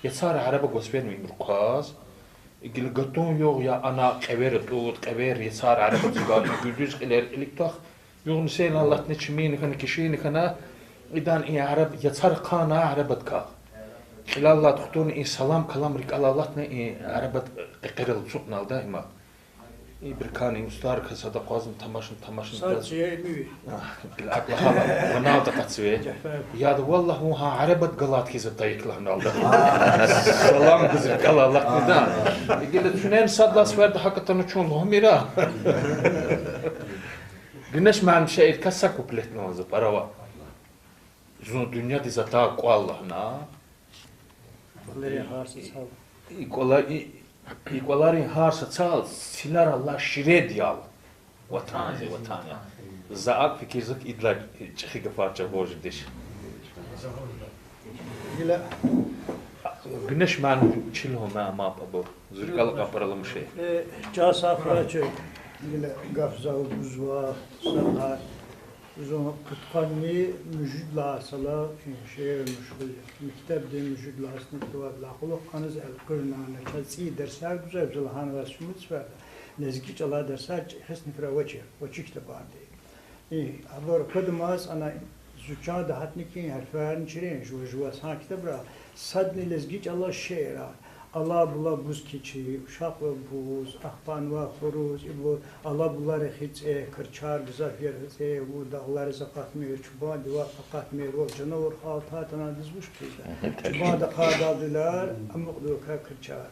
Яцар араба гваз фенва им рукваз. Гила гатун югъ я ана кьевер атӏуд, кьевер яцар араба эцигай, гуьндуьз кьилер кьилик твах. Югъни сейл алатна, чимини хьана, кишини хьана, идан и араб-, яцар хъана арабадикай. Кьилелай тухтурна и салам-калам рикӏелай алатна и арабад къекъерал ацукьналда има. Ибурукайни устӀаррикай сад акъвазна тамашна, тамашна. Сад жемиви. Гила акӏ лагьайла, ваналди акъатзава. Яда, валлагь, вун гьа арабад галайди хьиз атайик лагьаналда. Салам гуз рикӏелай алатнада. Гила чуьнени сад лагьай сеферда гьакӏ атана чун лугьумир. Гуьнеш муаллим, шиирдикай са куплетни за пара ава. Зун дуьньядиз атай кӀвал лагьана. Валерий Гьарсацал. И кӀвала-, и, и кӀваларин гьар са цал синара алай ширед ял. Ватан зи, ватан я. За акӀ фикирзава хьи, идалай чӀехи гафар чӀугваз жедачир. Гила Гуьнеш муаллим, чил гьуна ма пабур. Зуркала къапарала муше. Э, чан сагъ хьурай чи, гила гаф за гузва, сагъ хьурай. Зун пудкъанни муьжуьд лагьай йисалай шиирар машгъул я. Мектебдин муьжуьд лагьай синифдивайдалай кьулухъ къанни элкъуьрна, чаз цӀийи дарсар гузва, за лагьанва, шумуд сеферда лезги чӀалай дарсар чӀехи синифра авачир, авачир китабарди. И, абур квадамаз ана зун чанда гьатна кин гьарфарни чирин, жува-жуваз гьа китабра садни лезги чӀалал шиирар. Ала-була буз кичӀе, ушакьва буз, ахпа анвай хуруз, ибур ала-була рехи цӀе, крчар гзаф яргъи цӀе, вун дагълариз акъатмир, чубан дивай акъатмир, ваз жанавур гьалтайтӀани адаз вуч хъийида? Чубан дакъадалди вилер, амукьдайвал кар крчар.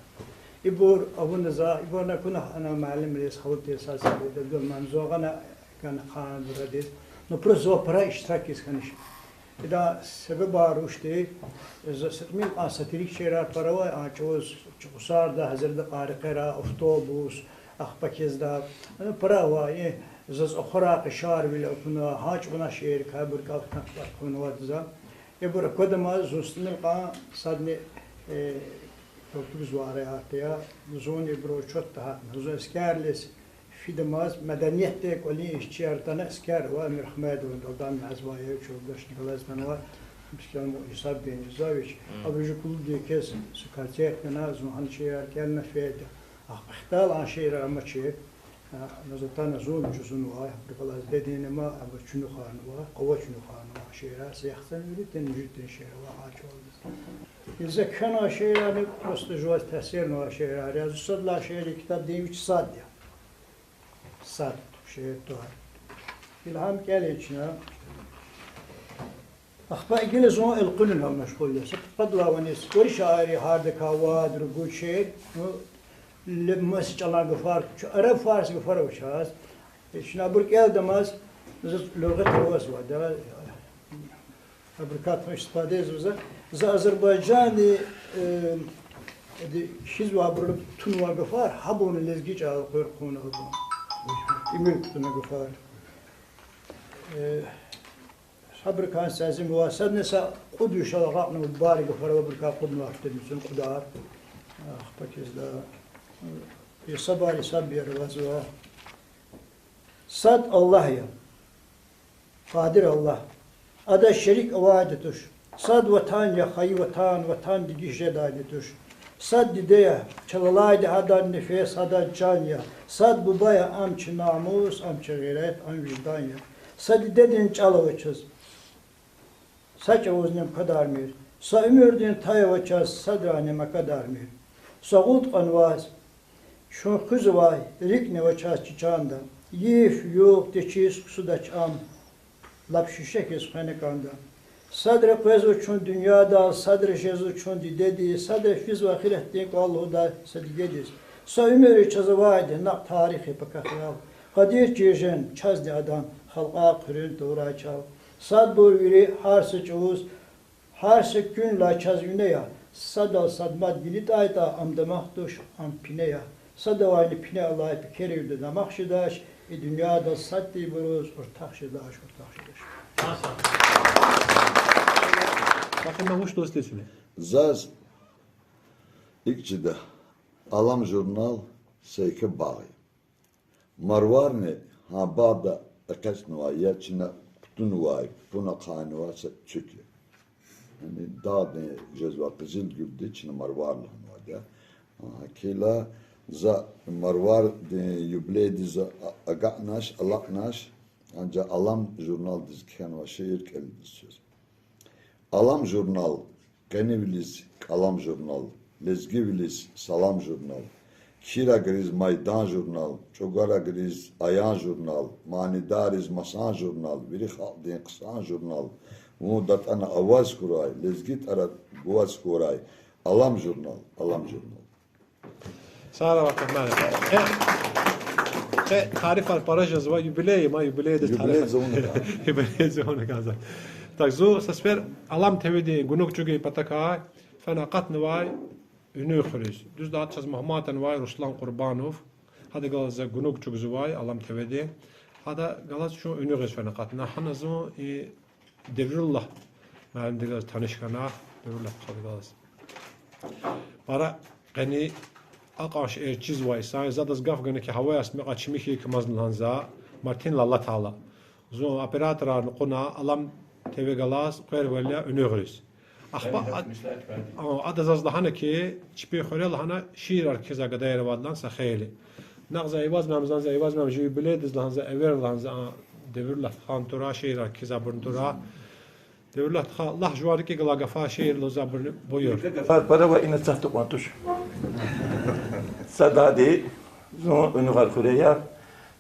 Ибур авуна за, ибурни акуна ана муаллимриз, халудиз, сад-садиз, Абдулман, зун гъана гана хъанбурадиз. Ну, просто зун пара иштиракиз хьанач. Идан себебар вучди, за са тӀимил а сатирик шиирар пара авай, а чӀавуз, чӀусарда, гьазирда, къарикъера, автобус, ахпа кизда. Ну, пара авай, и, заз ахварай къишарвил акуна, гьа чӀавуна шиирикай, ибур кӀватӀ хьанвайди за. Ибур аквадамаз зун са тӀимил кьван садни, э, калтугзавай артух я, зун ибуру чотда гьатна. Зун аскердиз фидамаз, медениятдин кӀвалин ишчияр атана, аскер авай Эмирагьмедован, Далдам Ниязбаев, Чургаш Николаевич атанвай, Мискин Исабдинович. Абуру жи кулудин кес са концерт гана, зун гьана шиирар кӀелна фейиди. Ахпа хтал а шиирар амачир. А, назатана зун жузунвай, абурукай алаз Дедин нама, абур чуьнуьхарнава, Къава чуьнуьхарнава шиирар, са яхцӀурни виридалай муьжуьд тир шиир ава гьа чӀавалди. И за кхьенвай шиирарни просто жуваз таъсирнавай шиирар я. Зун сад лагьай шиирар китабдин вич сад я. Сад шиир тӀвар. Илгьам кӀелин чна. Ахпа гила зун элкъуьрунал машгъул я. Са пудкъадалай ваниз, вири шаирри гьардакай вад-ругуд шиир, ну, леб мас чӀалан гафар, чу-, араб-фарс гафар ава чаз. Э, чна абур кӀелдамаз, заз лугъат авазвайди я, абурукай тунвай истифада ийизва за. За Азербайжандин, э, эди, хьизвайбур тунвай гафар, гьабурни лезги чӀалал элкъуьр хъувуна абур. Имир кутуна гафар. Э, Гьабурукай сазим ва садни са кьуд вишел агакьнава, бубайри гафар ава, абурукай кьуд мартдин зун кьудар. Ахпа кизда. Э, са бубайри сад бер авазва. Сад Аллагь я. Къадир Аллагь. Адаз шерик авайди туш. Сад ватан я, хайи ватан, ватан дегиш жедайди туш. Сад диде я, чал алайди гьадан нефес, гьадан чан я. Сад буба я, ам чи намус, ам чи гъейрат, ам виждан я. Са дидедин чӀал ава чаз. Са чӀавузни ам квадармир. Са уьмуьрдин тай ава чаз, садрани ам аквадармир. Са гъуд кьванваз чун хуьзвай рикӀни ава чаз чи чанда. Йиф-югъ течиз ксудач ам, лап шуьше хьиз хвена кӀанда. Садра къвезва чун дуьньядал, садра жезва чун дидедиз, садра физва ахиратдин кӀвал лугьудай са дигедиз. Са уьмуьр я чаз авайди, накь тарих я пакахъ ял. Къадир чиржен чазни адан, халкьар хъуьруьн тавурай чал. Садбур вири гьар са чӀавуз, гьар са куьнлай чаз вине я. Садал сад мад гилитӀайтӀа, ам дамах туш, ам пине я. Садавайни пине алай пекеривди дамах жедач, и дуьньядал сад тирбуруз уртах жедач, уртах жедач. Заз икӀ чида, Алам журнал са еке багъ я. Марварни гьа багъда экъечӀнавай я, чна кутунвай, пун ахъайнавай са цуьк я. Яни дагъдин жезвай къизилгуьлди чна марвар лагьанвайди я. Гьакӏ хьайила за марвардин юбилейдиз а-, агакьнач, алакьнач, анжах Алам журналдиз кхьенвай шиир кӀелдиз чаз. Алам журнал, къенивилиз кӀалам журнал, лезгивилиз салам журнал, кирагриз майдан журнал, чӀугварагриз аян журнал, манидарриз масан журнал, вири халкьдин хъсан журнал, вун датӀана аваз хьурай, лезги тӀвар гваз хьурай, Алам журнал, Алам журнал. Сагърай, Рагьман. Къе тарифар пара жезва, юбилей, ма юбилейдиз тарифар. Юбилейдиз авуна кӀанзава. Так, зун са сефер Алам ТВ-дин гунуг чӀугун патахъай фена акъатнавай Уьнуьгъ хуьруьз. Дуьздакьа чаз мугьман атанвай Руслан Къурбанов. Гьадахъ галаз за гунуг чӀугвазвай Алам ТВ-дин. Гьадахъ галаз чун Уьнуьгъиз фена акъатна. Гьана зун и Девруллагь муаллимди галаз таниш хьана, Девруллагь стхади галаз. Пара къени акьван шиир чизвай инсан я, за адаз гаф гана хьи, гьавай асмекьа чими хьи кумазни лагьана за, Мартин Лалатайла. Зун операторарни кьуна, Алам ТВ галаз къвервал я Уьнуьгъиз. Ахпа ад-, а, ада заз лагьана хьи, чпин хуьре лагьана шиирар кхьизвай гадаяр авайди лагьана са хейлин. Накь за эваз мем, за эваз мем, жи юбилейдиз лагьана за, эвер лагьана за, а, Девруллагь стхани тура, шиирар кхьизвайбурни тура. Девруллагь стха, лагь жуван рикӀик галай гафар, шиир лугьузвайбурни, буюр. Гафар пара ава, ина сагъ тукьван туш. Садани, зун Уьнуьгъар хуьре я,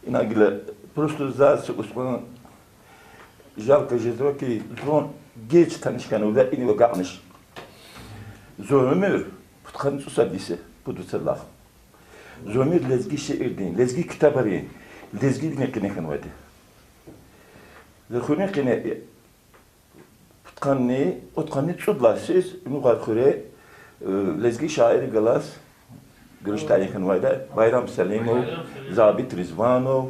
ина гила просто заз са устӀан жалко жезва хьи, зун геж таниш хьанва ва инал агакьнач. Зун уьмуьр пудкъанни цӀусад йис я, пуд вацралай. Зун уьмуьр лезги шиирдин, лезги ктабрин, лезгивилин къене хьанвайди. За хуьруьн къене пудкъанни, пудкъанни цӀуд лагьай йисуз Уьнуьгъар хуьре, э, лезги шаиррихъ галаз гуьруьш тайин хьанвайди я Байрам Салимов, Забит Ризванов,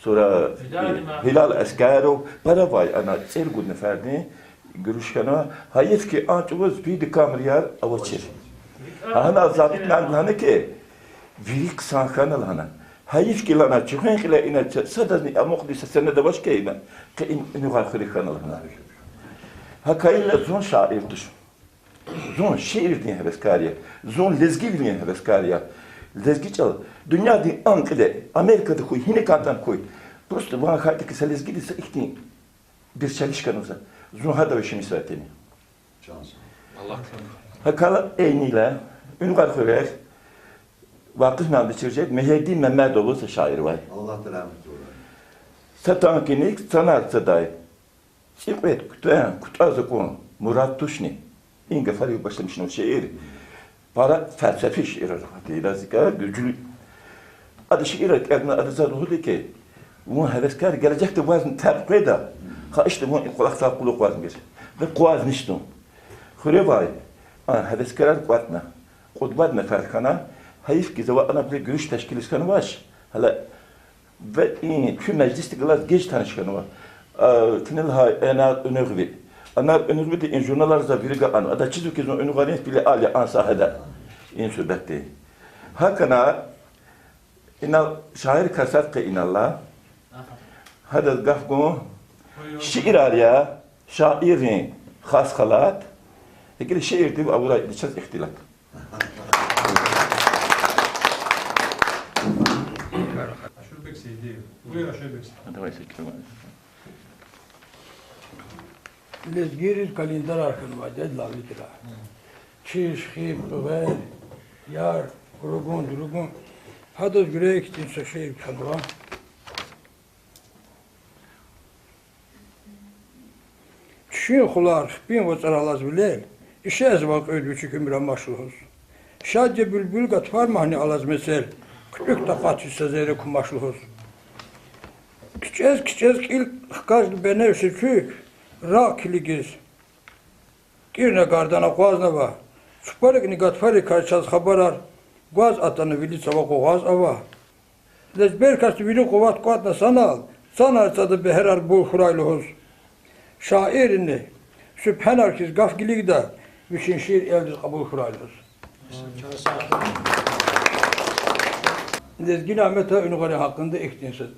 сура, э, Гьилал Аскеров, пара авай, ана цӀерид-кьуд нефердин гуьруьш хьана. Гьайиф хьи, а чӀавуз видеокамераяр авачир. Гьана Забит муаллим лагьана хьи, вири хъсан хьана лагьана. Гьайиф хьи лагьана, чуьхвен кьиле ина ча-, садазни амукьдай са сенед авач хьи ина, къе и-, Уьнуьгъар хуьре хьана лагьана. ГьакӀ хьайила зун шаир туш. Зун шиирдин гьевескар я. Зун лезгивилин гьевескар я. Лезги чӀал дуьньядин ам кьиле, Америкада хьуй, гьина кӀантӀани хьуй. Просто ван хьайитӀа хьи са лезгидиз са ихьтин бир чалиш хьанва за. Зун гьадавай шумиса тени. ГьакӀ хьайила гьейила Уьнуьгъар хуьре Вакъиф муаллимдин чиржед Мегьедин Мемедов лугьуз са шаир авай. Са танкиник цанар цадай, цӀикьвед куьтягьан кутӀаз акун мурад тушни. И гафарив башламишнава шиир. Пара фелсефи шиирар ава, адаз икӀ гуьжлу. Ада шиирар кӀелна, ада заз лугьуда хьи, вун гьевескар, гележегда вазни терс къведа, гьа ишди вун и кӀвалахзал кьулухъ вазни геж. Къе къвазниш зун. Хуьре авай а гьевескарар кӀватӀна, кьуд-вад нефер хьана. Гьайиф хьи, завай анабуруз гуьруьш тешкилиз хьанвач. Гьеле ва и куь межлисдихъ галаз геж таниш хьанва. А, куьне лагьай Энар Уьнуьгъви. Энар Уьнуьгъвиди и журналар за вири гакьанва. Ада чизва хьи, зун Уьнуьгъарин филиал я а сагьеда. И суьгьбетди. ГьакӀ хьана, инал шаир касар къе инал ала. Гьадаз гаф гун: шиирар я шаиррин хас халат, гьикӀ хьайила шиирдив авурай чаз ихтилат. Лезгийриз календарар хьанвай, дед лавлитра. Чиш, хиб, къуьгъвер, яр, ругун, дуругун. Гьадаз гуьре ихьтин са шиир кхьенва. Чуьшуьн хулар хпин вацӀар алаз вилел, ишезва кьуьд вичик уьмуьр амач лугьуз. Шад я буьлбуьл гатфармагьни алаз мецел, кучӀук такьатиз са зерре кумач лугьуз. КичӀез-кичӀез кьил хкажда беневши чуьк, рагъ килигиз кӀирна гардан акъвазнава. ЦупарикӀни гатфарикай чаз хабарар гваз атана, вили цава къугъваз ава. Лезбер касди вири къуват кӀватӀна санал, цанар цада бегьерар бул хьурай лугьуз. Шаиррини суьпгьенар хьиз гаф гилигда, вичин шиир элдиз кьабул хьурай лугьуз. Лезги Нямета Уьнуьгъарин гьакъинда ихьтин са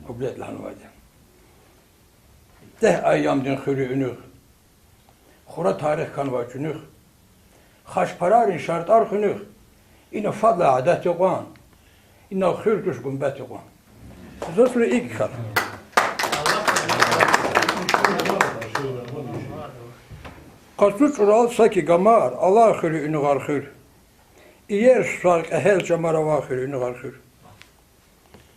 куплет лагьанвайди. Дегь айямдин хуьр я Уьнуьгъ, хура тарих хьанвай чуьнуьх, хашпарарин шартӀар хуьнуьх. Ина фадлай адет я кьван, инал хуьр туш, гумбет я кьван. Заз сура икӀ хьана. Къацу чӀурал саки гамар алай хуьр я Уьнуьгъар хуьр. Иер сусар, кьегьал чамар авай хуьр я Уьнуьгъар хуьр.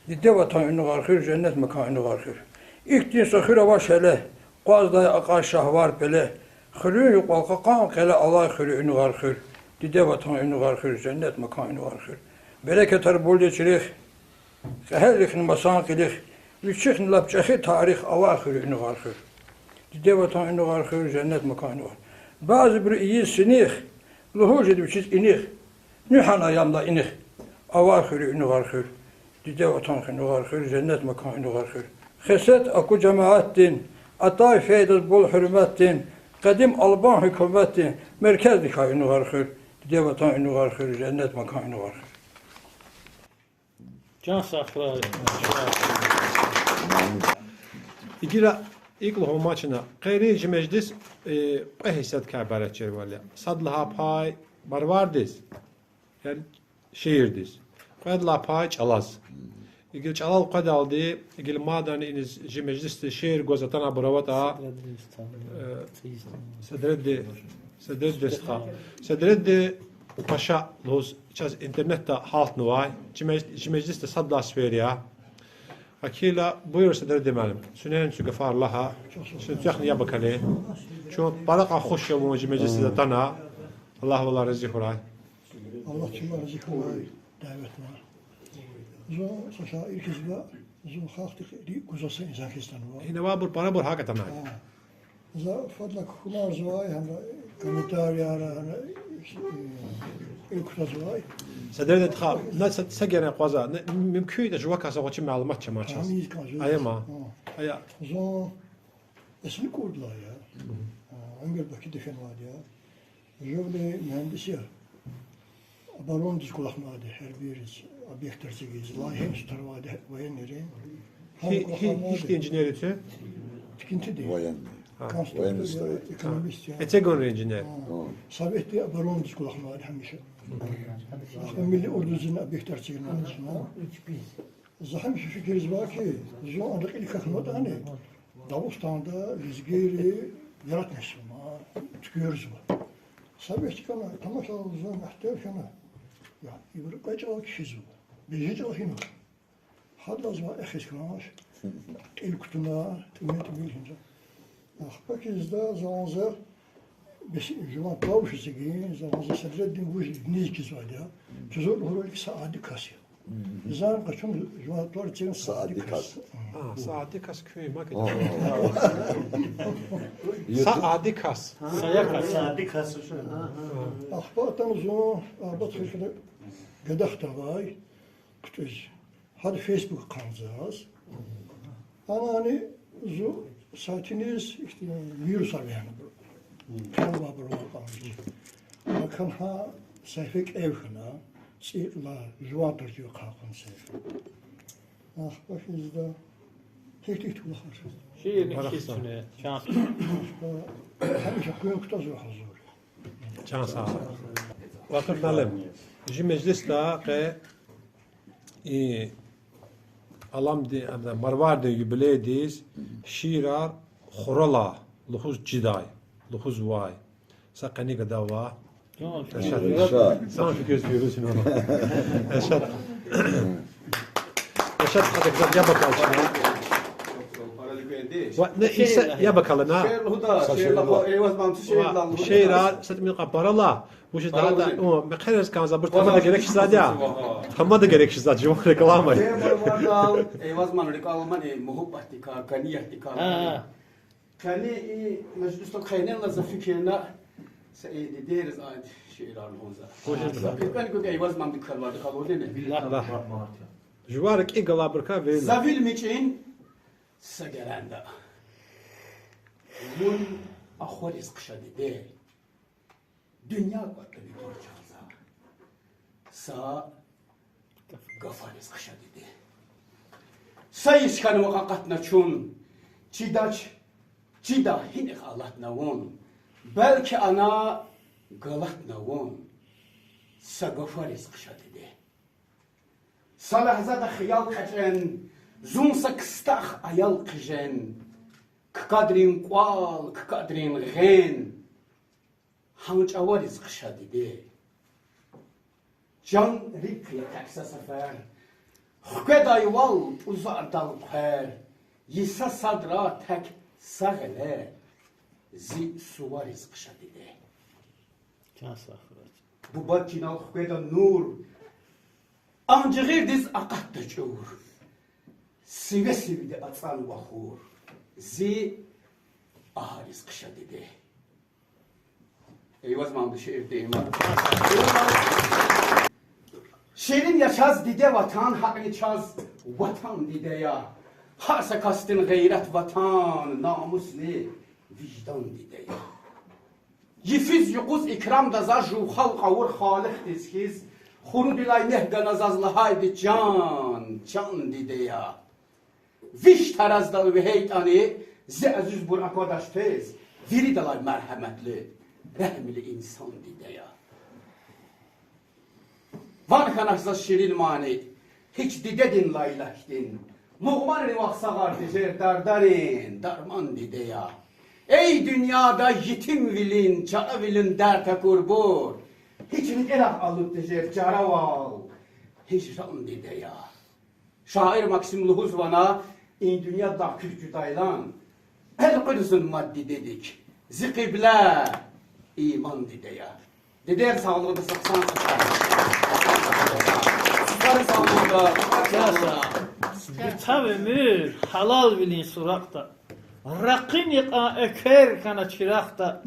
Диде ватан Уьнуьгъар хуьр, женнет макан Уьнуьгъар хуьр. Ихьтин са хуьр авач гьеле, къваздай акьаз шагьвар пеле. Хуьруьн юкьвал кьакьан къеле алай хуьр я Уьнуьгъар хуьр. Диде ватан Уьнуьгъар хуьр, женнет макан Уьнуьгъар хуьр. Берекатар бул я чирихъ, Къегьалрихъни масан къилих, вичихъни лап чӀехи тарих, авай хуьруь Инугъар хуьр. Диде ватан Инугъар хуьр, женнет макан Инугъар. Бязибуру ийиз синих, лугьуз жеди вичиз инихъ, нуьхъ гьана ам ла инихъ, авай хуьруь Инугъар хуьр. Диде ватан Инугъар хуьр, женнет макан Инугъар хуьр. Хесет аку жамаатдин, атай фейдаз бул гьуьрметдин, къадим албан гьукуматдин меркездикай Инугъар хуьр. Диде ватан Инугъар хуьр, женнет макан Инугъар хуьр. Чан сагъ хьурай. Игила икӀ лугьун амачна, къенин чи межлис, э, кьве гьиссадикай ибарат жезвайди я. Сад лагьай пай Марвардиз, яни шиирдиз. Кьвед лагьай пай чӀалаз. Игила чӀалал къведалди, игила мадни иниз чи межлисдиз шиир гваз атанвайбур аватӀа, э, Седредди, Седредди стха. Седредди Паша лугьуз чаз интернетда гьалтнавай, чи меж-, чи межлисда сад лагьай сефер я. Акила, буюр, Седредди муаллим, цуьнени цуь гафар лагь, чун цвехна яб акалин. Чун пара кьван хуш я вун чи межлисдиз атана. Аллагь валай рази хьурай. Аллагь чамай рази хьурай, дяве тунва. Зун са шаир хьиз ва, зун халкьдихъ рикӀ гузвай са инсан хьиз атанва. Гьинавайбур парабур гьакӀ атанай. За фадлай кхьенвай, гьана комментарияр, гьана, э, кутазвай. Седредди стха, на са, са герен акъваза, на, мумкин я жувакай са гъвечӀи малумат чамай чаз. Гьамиз кӀанзава. Ая ма. Ая. Зун эсни кӀурдлай я. А, уьмуьр Бакуда фенвайди я. Жувавди мугьандис я. Оборонадиз кӀвалахнавайди, гьербийриз, объектар эцигиз, лагьай сутарвайди военныйрин. Гьи-, гьи-, гьихьтин инженер я куь? Тикинтидин. Военный. Конструктор я, экономист я. Эцегунрин инженер. Советдин оборонадиз кӀвалахнавайди гьамиша. Ахпа милли ордудизни объектар эцигнавайди я. За гьамиша фикирзавай хьи, зун ана кьил хьахьнаватӀани, Дагъустанда лезгийри яратмишзава, туькӀуьрзава. Са вахт хьана, тамашал зун мягьтел хьана, я, ибуру кьве чӀал кхьизва, бежи чӀал хьана. Гьадаз ва эхиз хьанач, кьил кутуна, тӀимил-тӀимил хьана. Ахпа хьизда за ванза, бес жуван тӀвар вуч я эцигин, за ванза Седреддин вуж низ кизвайди я. Чузур лугьурвал хьи, са ади кас я. Зани къачун жуван тӀвар эцигин са ади кас. А, са ади кас куьн ман кӀанда. Са ади кас. Са ади кас. Ахпа атана зун абат хьана, гадахда авай, кутӀуьз. Гьада фейсбук хъвана заз. Анани зун сайтиниз ихьтин вирусар вегьена. Кхьенвайбур ван кьван вич. Акуна гьа сефер кӀев хьана, цӀийи кьилел жуван тӀварцив ахъайна сефер. Ахпа хьизда, гьихьтин кӀвалахар. Шиирни кхьиз чна, чан. Ахпа гьамиша къуьн кутазва гьазур. Чан сагъ. Вахит муаллим, чи межлисда къе и Аламдин, ада, Марвардин юбилейдиз шиирар хуралай лугьуз чидай, лугьузвай. Са къени гада ава. Эршад. Эршад. Сан фикир зверусина. Эршад. Эршад, гьадакай яб акал чна. Ва, не, иса яб акал на. Шиир лугьуда, шиир лугьуда, Эйваз ман, шиир лугьуда. Шиирар са тӀимил кьван пара лагь. Вучиз лагьайтӀа, о, мехъерез кӀанзавайбур тамада герек хьиз жезвайди я. Тамада герек хьиз жезвайди я, жуван реклама. Эйваз ман реклама, мани муьгьуьббатдикай, къаниятдикай. Къени и межлисда къенин лагьай фикирна, са и дидейриз ад шиирар лугьузва. Хужур. Са пикан гуьгъ Эйваз ман дикалварди къалурдини. Жуван рикӀи галайбурукай вири. За вил мичӀин са геренда. Вун ахвариз хъша, диде. Дуьнья кӀватӀ ви дур чан за. Са гафариз хъша, диде. Са йис хьанва къакъатна чун, чидач, чида гьинихъ алатна вун. Белки ана галатна вун. Са гафариз хъша, диде. Са лягьзада хиял кьечӀен, зун са кстах аял хъижен, ккадрин кӀвал, ккадрин гъен, гьа чӀавариз хъша, диде. Чан рикӀ я тек са сефер, хкведайвал тӀузардал хъвер, йиса садра тек са гъилер, зи сувариз хъша, диде. Чан сагъ хьурай. Бубад чинал хкведа нур, Анжи гъирдиз акъатда чӀур, сиве-сивди ацӀанва хур. Зи агьариз хъша, диде. Эйваз мамди шиирдин има. Ширин я чаз диде ватан, гьакӀни чаз ватан диде я. Гьар са касдин гъейрат, ватан, намусни виждан диде я. Йифиз-юкъуз икрамда заз жув халкь авур Халикьдиз хьиз, хурудилай мягь гана заз лагьайди: чан, чан диде я. Виш тараздал вегьейтӀани, зи азизбур аквадач тез, виридалай маргьаматлу, регьимлу инсан диде я. Ван хьанач заз ширин мани гьич дидедин лайлахьдин. Лугьманри вахсагъар тежер дардарин дарман диде я. Эй дуьньяда етимвилин, чаравилин дерт акурбур, гьич рикӀерай алуд тежер чаравал, гьижран диде я. Шаир Максим лугьузва на: и дуьньядилай куьр кутайла, элкъуьрзун мад дидедик, зи къибле иман диде я. Дидер сагълугъда са хъсан сукъар. Сукъар сагълугъда. Цав уьмуьр гьалалвилин суракьда, ракъини кьван эквер хьана чирагъда,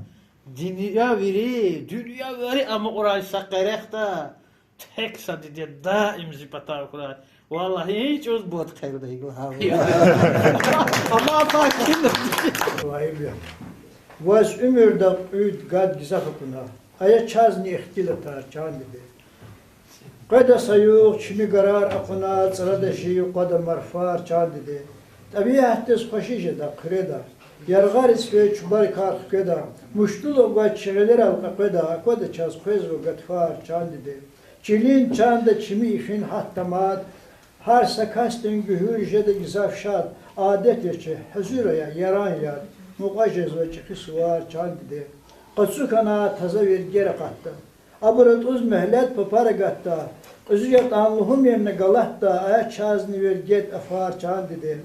дуьнья вири, дуьнья вири амукьрай са къерехда, тек са диде даим зи патав хьурай. Валлагь, гьи чӀавуз бад хъелда гьикӀ лагьайвал. Амма пак кин. Ваз уьмуьрда кьуьд-гад гзаф акуна, ая чазни ихтилатар, чан диде. Къведа са югъ чими гарар акъуна, цӀрада жив къвада марфар, чан диде. ТӀабиатдиз хвеши жеда, хъуьреда, яргъариз фейи чубарикар хкведа, муштулугъ гвай чи гъилерал къекъведа, аквада чаз къвезва гатфар, чан диде. Чилин чанда чими йифин гьатда мад, гьар са касдин гуьгьуьл жеда гзаф шад, адет я чи, гьазур ая яран яд, мукьва жезва чӀехи сувар, чан диде. Къацу хьана таза виргер акъатда, абур атӀуз муьгьлет папар агатда, кьуьзуь ятӀан лугьумир на галатда, ая чазни виргед афар, чан диде.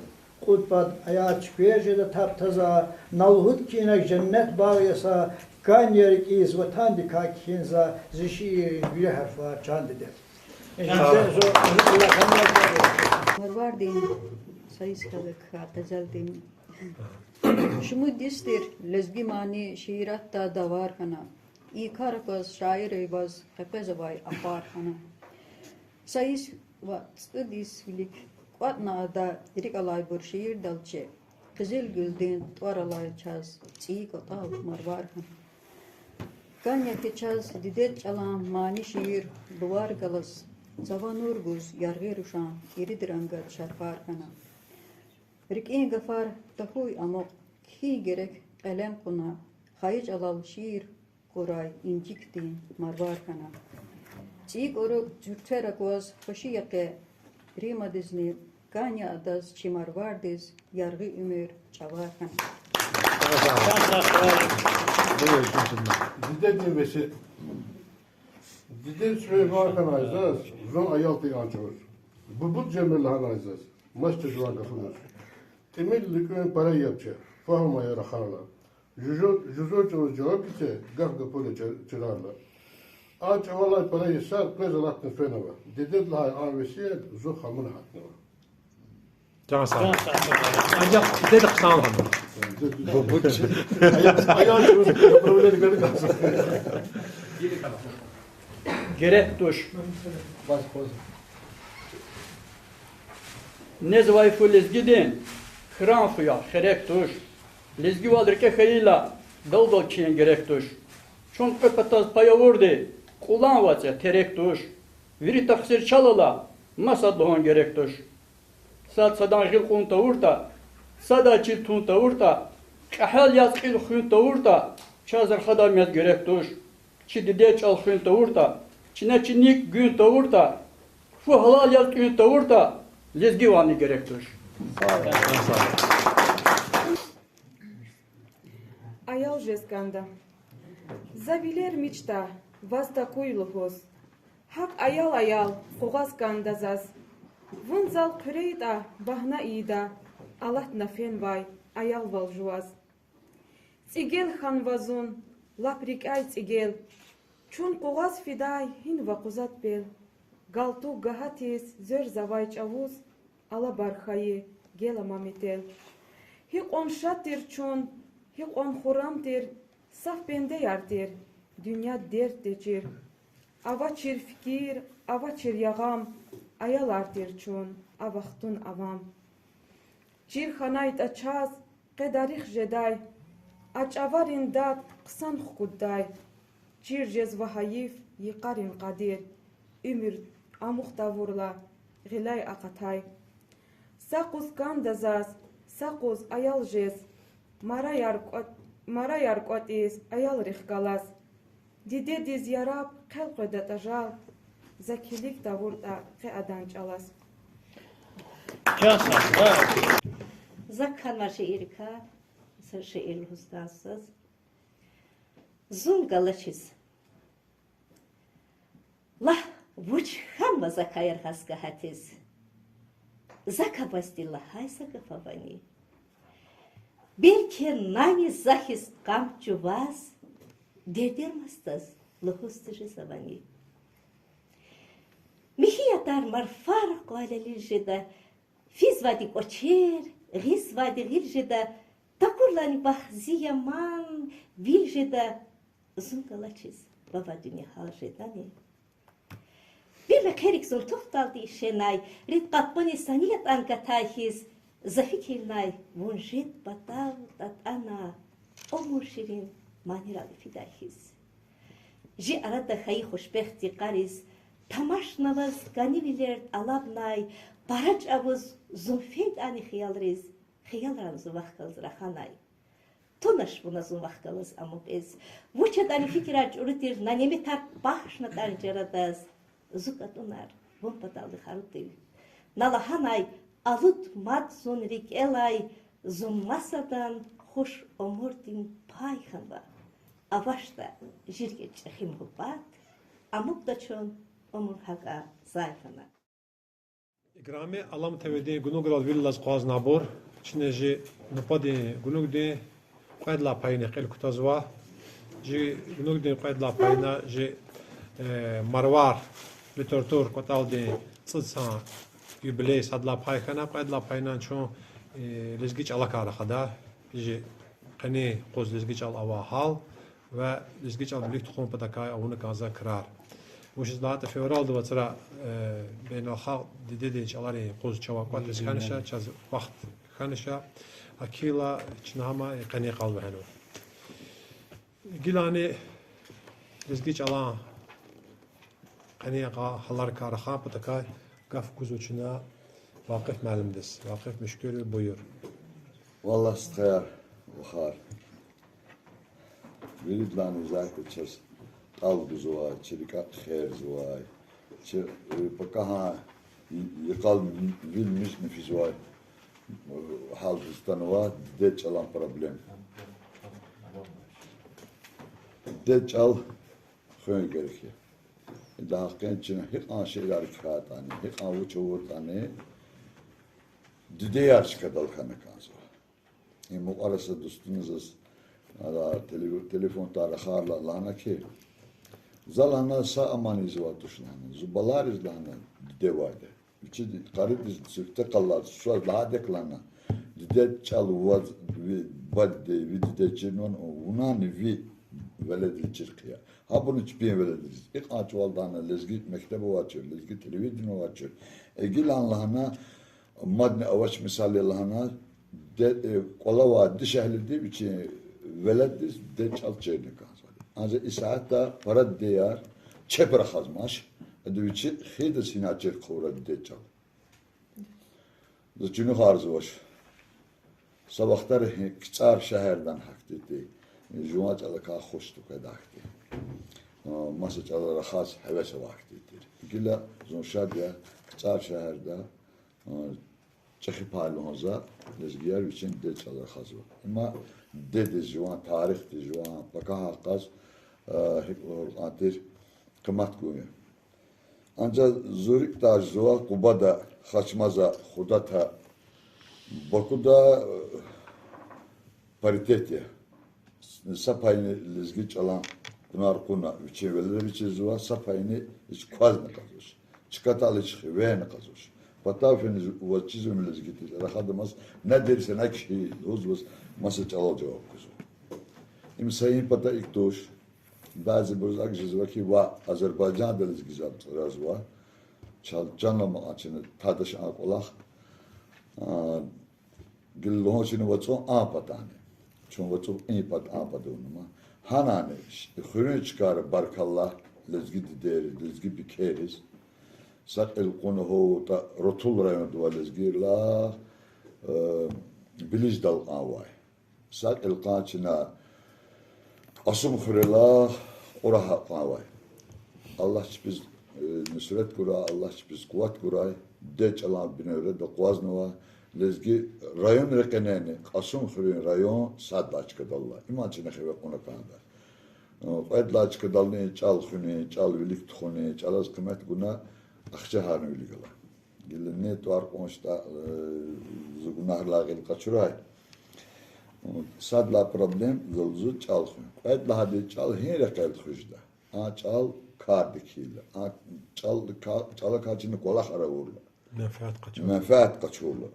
Кьуд пад аяр чуьквер жеда таб-таза, на лугьуд хьи инаг женнет багъ я са, кӀан я рикӀиз ватандикай кхьин за, зи шиирдин вири гьарфар, чан диде. Марвардин са йис хьайила кхьей къезелдин. Шумуд йис тир лезги мани шииратда давар хьана. И кар акваз шаир Эйваз къекъвезавай ахвар хьана. Са йис ва цӀуд йис вилик кӀватӀна ада рикӀ алайбур шиирдал чи, къизилгуьлдин тӀвар алай чаз цӀийи кӀватӀал Марвар хьана. КӀан я хьи чаз дидед чӀалан мани шиир лувар галаз, цава нур гуз яргъи рушан ирид рангад шарфар хьана. РикӀин гафар тахьуй амукь, кхьин герек кьелем кьуна, хайи чӀалал шиир кьурай инжикдин Марвар хьана. ЦӀийи кӀвару цуьртер акваз хвеши я къе Римадизни, кӀан я адаз чи Марвардиз яргъи уьмуьр чӀавар хьана. Дидедин веси. Дидед сиве ван хьанай заз, зун аял тир а чӀавуз. Бубуд жемир лагьанай заз, маса жуван гафуниз. ТӀимил луькӀуьн пара яб це, фагьум ая рахарла. Жузу, жузур чӀавуз жаваб гице, гаф-гафуни ча-, чирарла. А чӀавалай пара йисар къвез алатна фенава. Дидед лагьай а весият зун хамуна гьатнава. Чан сагъ. Анжах дидеди хъсан лагьана. Аял, аял чӀавуз управление герек туш. Незвай фу лезгидин, хьран фу я, херек туш. Лезгивал рикӀе хьайила, дал-дал кхьин герек туш. Чун кьве патаз пай авурди, кьулан вацӀ я, терек туш. Вири тахсир чал ала, масад лугьун герек туш. Сад садан гъил кьун тавуртӀа, садай чил тун тавуртӀа, кьегьал яз кьил хуьн тавуртӀа, чаз рахадай мез герек туш. Чи дидед чӀал хуьн тавуртӀа, чна чи ник гуьн тавуртӀа, фу гьалал яз тӀуьн тавуртӀа, лезгивални герек туш. Аял жез кӀанда. За вилер мичӀда ваз такуй лугьуз. ГьакӀ аял-аял къугъваз кӀанда заз. Вун зал хъуьрейитӀа, багьна ийида алатна фенвай аялвал жуваз. ЦӀигел хьанва зун, лап рикӀяй цӀигел. Чун къугъваз фидай гьинва къузад пел. Галтуг гагьатиз зверзавай чӀавуз алабар хьайи гел ама метел. Гьикьван шад тир чун, гьикьван хуррам тир, саф бендеяр тир, дуьнья дерт течир. Авачир фикир, авачир ягъам, аялар тир чун, а вахтун авам. Чир хьанайтӀа чаз, къе дарих жедай, а чӀаварин дад хъсан хкуддай. Чир жезва гьайиф, йикъарин къадир, уьмуьр амукь тавурла, гъиляй акъатай. Са къуз кӀанда заз, са къуз аял жез, мараяр кӀва-, мараяр кӀватӀиз, аялрихъ галаз. Дидедиз яраб хъел къведатӀа жал, за килиг тавуртӀа къе адан чӀалаз. За кхьенвай шиирикай са шиир лугьуз кӀанзава заз. Зун галачиз. Лагь, вуч хьанва закай яргъаз гагьатиз? Зак авазди лагьай са гаф авани? Белки нани за хьиз къам чӀуваз, дердер масадаз лугьуз тежез авани? Михьи ятар марфар акъваз лелил жеда, физвайди кӀвачер, гъизвайди гъил жеда, такурлани вахзи яман вил жеда, зун галачиз вавай дуьнья гьал жедани? Ви мехъерик зун тухдалди ишенай, рикӀ къапӀуни сани ятӀан катай хьиз, за фикирнай, вун жед патав татӀана, умур ширин манийрал ифидай хьиз. Жи арада хьайи хушбехт йикъариз, тамашна ваз кӀанивилер тӀалабнай, пара чӀавуз зун фейитӀани хиялриз, хиялран зун вахъ галаз раханай. Тунач вуна зун вахъ галаз амукьиз. Вуч ятӀани фикирар чӀуру тир, на неметар бахшнатӀани чарадаз. Зи кӀатӀунар вун паталди хару тир. На лагьанай, алуд мад зун рикӀелай, зун масадан хуш умурдин пай хьанва. АвачтӀа жи рикӀе чӀехи муьгьуьббат, амукьда чун, умур гьакӀа зай хьана. Играми Алам ТВ-дин гунуграл вил алаз акъвазнавай абур, чна жи нубатдин гунугдин кьвед лагьай пайинихъ кьил кутазва. Жи гунугдин кьвед лагьай пайина жи, э, Марвар литература кӀватӀалдин цӀуд сан юбилей сад лагьай пай хьана, кьвед лагьай пайинани чун, э, лезги чӀалакай рахада. Жи къенин къуз лезги чӀал авай гьал ва лезги чӀал вилик тухун патакай авуна кӀанзавай крар. Вучиз лагьайтӀа февралдин вацра, э, бейналхалкь дидедин чӀаларин къуз чавай кӀватӀиз хьанач, чаз вахт хьанач, гьакӀ хьайила чна гьам и къенин къал вегьенва. Гилани лезги чӀалан къенин гьаларикай рахан патакай гаф гузва чна Вакъиф муаллимдиз. Вакъиф, муьшкуьрви, буюр. Валлагь, стхаяр, вахар, виридалайни исятда чаз тӀал гузвай, чи рикӀе хер ийизвай, чи, э, пакагьан йикъал вил мичӀна физвай, э, гьалдиз атанва дидед чӀалан проблема. Дидед чӀал хуьн герек я. Ида гьакӀни чна гьикьван шиирар кхьейтӀани, гьикьван вуч авуртӀани, дидеяр чкадал хьана кӀанзава. И мукьвара са дустуни заз, а, теле-, телефондай рахайла лагьана хьи, за лагьана са аман ийизвай туш лагьана, зи балайриз лагьана диде авайди. Вичи къаридиз сифте къалалди чаз лагьайди хьи лагьана, дидед чӀал ваз ви бадеди, ви диде чирнава, вунани ви веледриз чир хъия. Гьабурни чпин веледриз. Икьван чӀавалди лагьана лезги мектеб авачир, лезги телевидение авачир. Гилани лагьана, мадни авач мисал я лагьана, де-, э, кӀвале авай дишегьлиди вичин веледриз дидед чӀал чирна кӀанзавайди. Анжах исятда пара дидеяр чеб рахазмач, ада вичи хийидаз гьинай чир хъувурай дидед чӀал. За чуьнуьхарзавач. Са вахтара гьи-, КцӀар шегьердани гьахьтин тир, жуван чӀалакай хуш тукӀведай хьтин, а, маса чӀалал рахаз гьевес авай хьтин тир. Гила зун шад я, КцӀар шегьерда, а, чӀехи пай лугьун за, лезгияр вичин дидед чӀал рахазва. Има дидедиз жуван, тарихдиз жуван, пакагьан къаз, а, гьикӀ лугьур кьван тир, къимет гун я. Анжах зи рикӀ тежезва Къубада, Хачмаза, Худата, Бакуда, э, паритет я. Са пайни лезги чӀалан кьунар кьуна, вичин веледриз чирзава, са пайни гьич квазни кьазвач. Чкатал гьич хиве къачузвач. Патав фена ваз чизва лезгидиз, рахадамаз, надир сана кхьи лугьуз ваз маса чӀалал жаваб гузва. Им са и пата икӀ туш. Бязибуруз акӀ жезва хьи, ва Азербайжанда лезги чӀал чӀуразва. Чал чан ламачна тадач а кӀвалах. А, гила лугьун чна вацӀун а патани. Чун вацӀун и пад, а пад авунма. Гьанани ш-, хуьруьн чкайра баркалла лезги дидейриз, лезги бикейриз. Са кьил кьуна гьатта Рутул районда авай лезгийрилай, э, Билиждал кьван авай. Са кьил кьуна чна Кьасумхуьрелай Кьурагьа кьван авай. Аллагь чпиз, э, нусрет гурай, Аллагь чпиз къуват гурай, дидед чӀалан бине уьредал акъвазнава, лезги район рекьинени, Кьасумхуьруьн район сад лагьай чкадал алай. Има чна хиве кьуна кӀанда. Э, кьвед лагьай чкадални чӀал хуьнин, чӀал вилик тухунин, чӀалаз къимет гуна, ахча гьарун вилик гала. Гила ни тӀвар кьун жеда, э, зун гунагьрилай гъил къачурай. Сад лагьай проблем за лугьузва чӀал хуьн. Кьвед лагьайди чӀал гьи рекьел хуьз жеда. А чӀал кардик хьайила. А чӀал ка-, чӀалакай чна кӀвалахар авурла, менфят къачурла.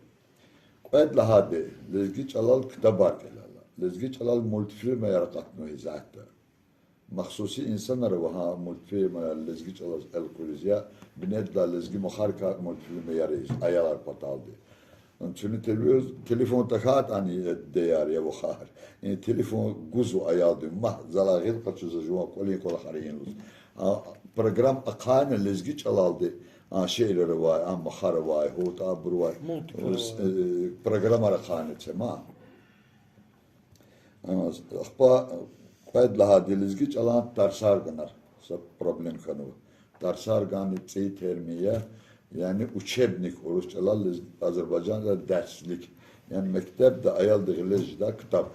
Кьвед лагьайди лезги чӀалал ктабар кӀелайла. Лезги чӀалал мультфильмаяр акъатнава гьи затӀда. Махсуси инсанар ава гьа мультфильмаяр лезги чӀалаз элкъуьриз я, бинедилай лезги махарикай мультфильмаяр ийиз, аялар паталди. Чуьне телевиз-, телефон тахьайтӀани, э, дидеяр я, вахар. Э, телефон гузва аялди, магь залай гъил къачузва жуван кӀвалин кӀвалахар ийин лугьуз. А программа ахъайна лезги чӀалалди, а шиирар авай, а махар авай, гьатта абурувай, э, программаяр ахъайна чама. Ахпа кьвед лагьайди лезги чӀалан тарсар ганар са проблем хьанва. Тарсар гана цӀийи термин я, яни учебник урус чӀалал, лез-, азербайжанда дарслик, яни мектебда аялди гъиле жедай ктаб.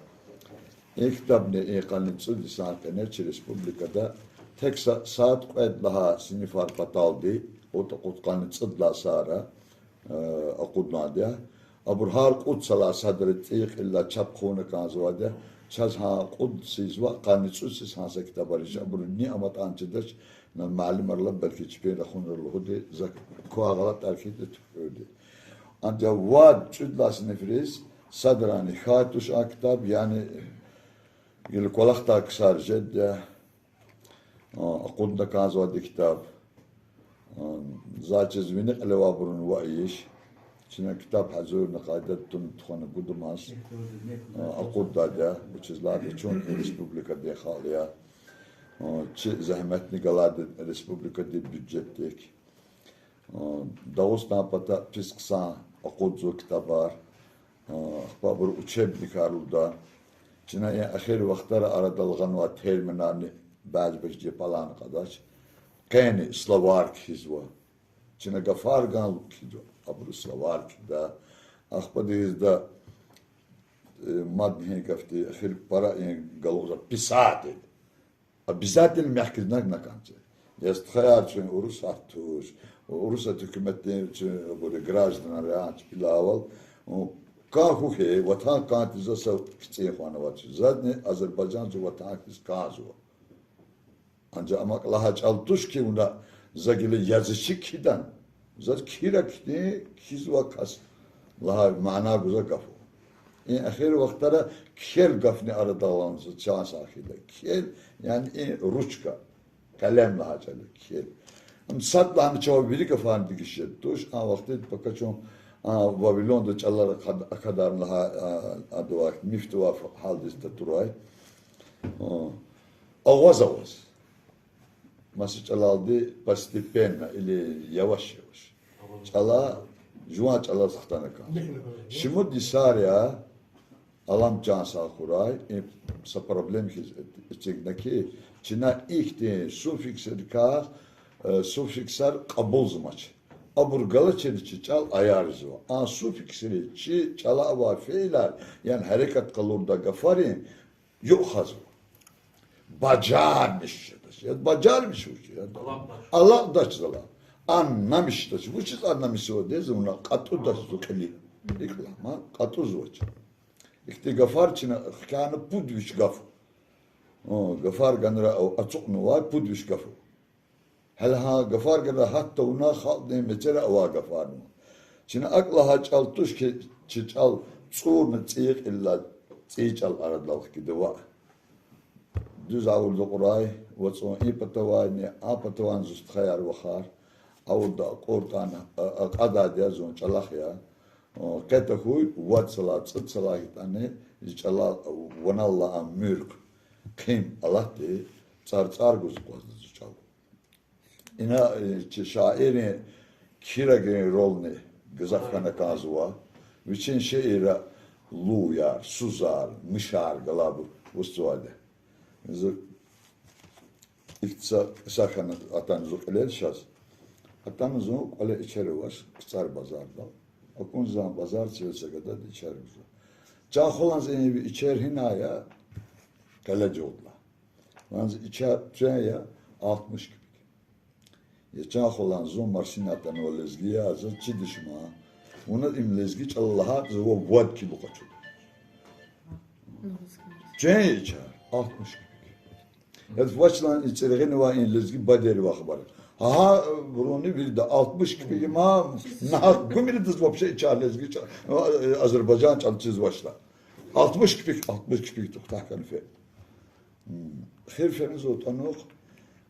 И ктабни и къанни цӀуд йисан къене чи республикада тек са сад-кьвед лагьай синифар паталди, кьуд, кьуд, къанни цӀуд лагьай сара, э, акъуднавайди я. Абур гьар кьуд йисалай садра цӀийи кьилелай чап хъувуна кӀанзавайди я. Чаз гьа кьуд йисуз ва къанни цӀуд йисуз гьа са ктабар ич. Абуру ни аматӀани чидач, на муаллимрилай, белки чпин рахунрилай лугьуди, за квай гъалатӀар хьайитӀа туькӀуьрди. Анжах вад-цӀуд лагьай синифриз садрани хьайи туш а ктаб, яни гила кӀвалахдай ксар жеди я. А, акъудна кӀанзавайди ктаб. А, заз чиз вини кьиле авайбурун ваъ ийиш. Чна ктаб гьазурна, къайдада туна тухвана гудамаз, а, акъуддайди я, вучиз лагьайтӀа чун республикадин халкь я. А, чи зегьметни галайди республикадин бюджетдик. А, Дагъустан пата пис хъсан акъудзава ктабар. А, ахпа абур учебникар лугьуда. Чна и эхир вахтара арадал гъанвай терминарни бязи-бязи жепалан кьадач. Къени словарь кхьизва. Чна гафар гана кхьизва, абуру словарь кхьида. Ахпа дигизда, э, мад гьи гафди, эхир пара и галукьзава писатель. Обязательно мягкий знак на конце. Я стхаяр чун урусат туш, урусат гьукуматдин чун абур гражданар я, чпилавал. Кан хьухь, ватан кӀантӀи за са кицӀин хванавач. Зазни Азербайжан зи ватан хьиз кӀанзава. Анжах ам лагьай чӀал туш хьи вуна за гила язычи кхьидан. Заз кхьирак хьтин, кхьизва кас лагьай мана гузвай гаф я. И эхир вахтара кхьел гафни арадал алаз чан сагъ хьайила. Кхьел, яни и ручка, къелем лагьай чӀал я, кхьел. Ам сад лагьана чавай вири гафарни дегиш жеда туш, а вахтунда пака чун, а, Вавилонда чӀалар акад-, акадарна лагьай, а, адавай, миф тувай гьалдиз татурай. А, аваз-аваз. Маса чӀалалди постепенно или яваш-яваш. ЧӀала, жуван чӀалаз хтана кӀан. Шумуд йисар я, Аллагь чан сагъ хьурай, и са проблем хьиз эцигна хьи, чна ихьтин суффиксрикай, э, суффиксар кьабулзамач. Абур галачирни чи чӀал аярзава. А суффиксри чи чӀала авай фейилар, яни гьерекат къалурдай гафарин, юкь хазва. Бажармиш жедач. Я бажармиш вуч я? Алакьдач. Алакьдач залай. Аннамиш жедач. Вучиз аннамиш жезвайди я, за вуна кьатӀудач зу кьили. ИкӀ лагьана, кьатӀузвач. Ихьтин гафар чна хкяна пуд виш гаф. О, гафар ганра ацукьнавай пуд виш гаф. Гьеле гьа гафар гана гьатта вуна халкьдин мецера авай гафарни. Чна акӀ лагьай чӀал туш хьи, чи чӀал цӀурни цӀийи кьилелай цӀийи чӀал арадал хкида ваъ. Дуьз гъавурда кьурай, вацӀун и патавайни, а патавайни зи стхаяр-вахар, гъавурда акьур кьван, а, акьадайди я зун чӀалахъ я. О, къе тахьуй, вад йисалай, цӀуд йисалай хьайитӀани, зи чӀалал, ванал алай а муьрхъ, хъим алатди, цӀарцӀар гуз акъвазда зи чӀал. Ина, э, чи шаиррин кхьирагрин ролни гзаф хьана кӀанзава. Вичин шиирра лувяр, сузар, мишар галайбур вучзавайди я. Зи ихьтин са, са хьана атана зун кьилел шаз. Атана зун кӀвале ичер авач, КцӀар базардал. Акуна зун базар, циве са гадади ичер гузва. Чан хва, лан, зи ичер гьинай я, къеле жугъдалай. Лан, зи ичер цвен я, алтмиш кепек. Я чан хва, лан, зун Марсинатай атанвай лезги я, заз чидач ман. Вуна им лезги чӀалал лагьайтӀа, за ваз вад кило къачуда. Цвен я ичер, алтмиш кепек. Я вач, лан, и цӀиргъина авай и лезги бадейривай хабар. Гьа, абуруни вирида алтмиш кепек я ман, нагьакь гумир адаз вообще ичер лезги чӀал, азербайжан чӀал чизвачтӀа. Алтмиш кепек, алтмиш кепек тухтахъ хьана фейи. Хир фена зун атӀанва,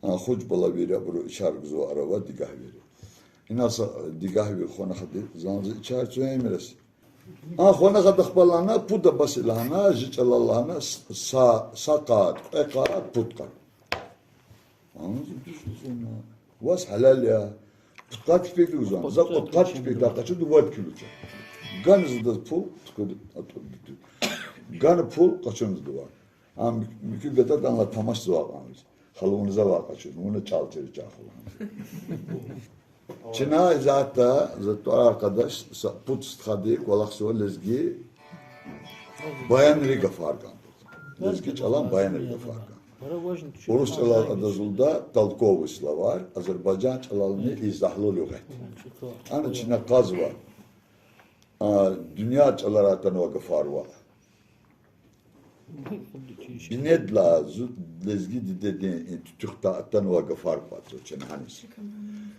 а, хуж бала вири абуру ичер гузва, ара ава дигагьвийри. Ина са дигагьвий хвана хади, лан, зи ичер цвен я, мирес. А, хвана хада хпа, лана, пуда бас лагьана, жи чӀалал лагьана, с-, са, са къат, кьве къат, пуд къат. Ана зи дуьз лугьузва, ваз гьалал я. Пудкъад кепек лугьузва, за кьудкъад кепекдай къачуда вад кило ичер. Гана за адаз пул, тухуда атӀуда. Гана пул, къачуна за адавай. Ам муькуь гадади анлай тамашзавай кьван виз. Халу, вуна завай къачуз, вуна чӀал тир, чан хва, лан. Чна исятда, за тӀвар аркадал са пуд стхади кӀвалахзава лезги баянрин гафар кӀанда. Лезги чӀалан баянрин гафар кӀанда. Урус чӀалал адаз лугьуда толковый словарь, азербайжан чӀалални изагьлу лугъат. Ана чна кьазва, а, дуьнья чӀаларай атанвай гафар ваъ. Бинедилай зун лезги дидедин и туьтуьхдай атанвай гафар кӀватӀзава чна гьаниз.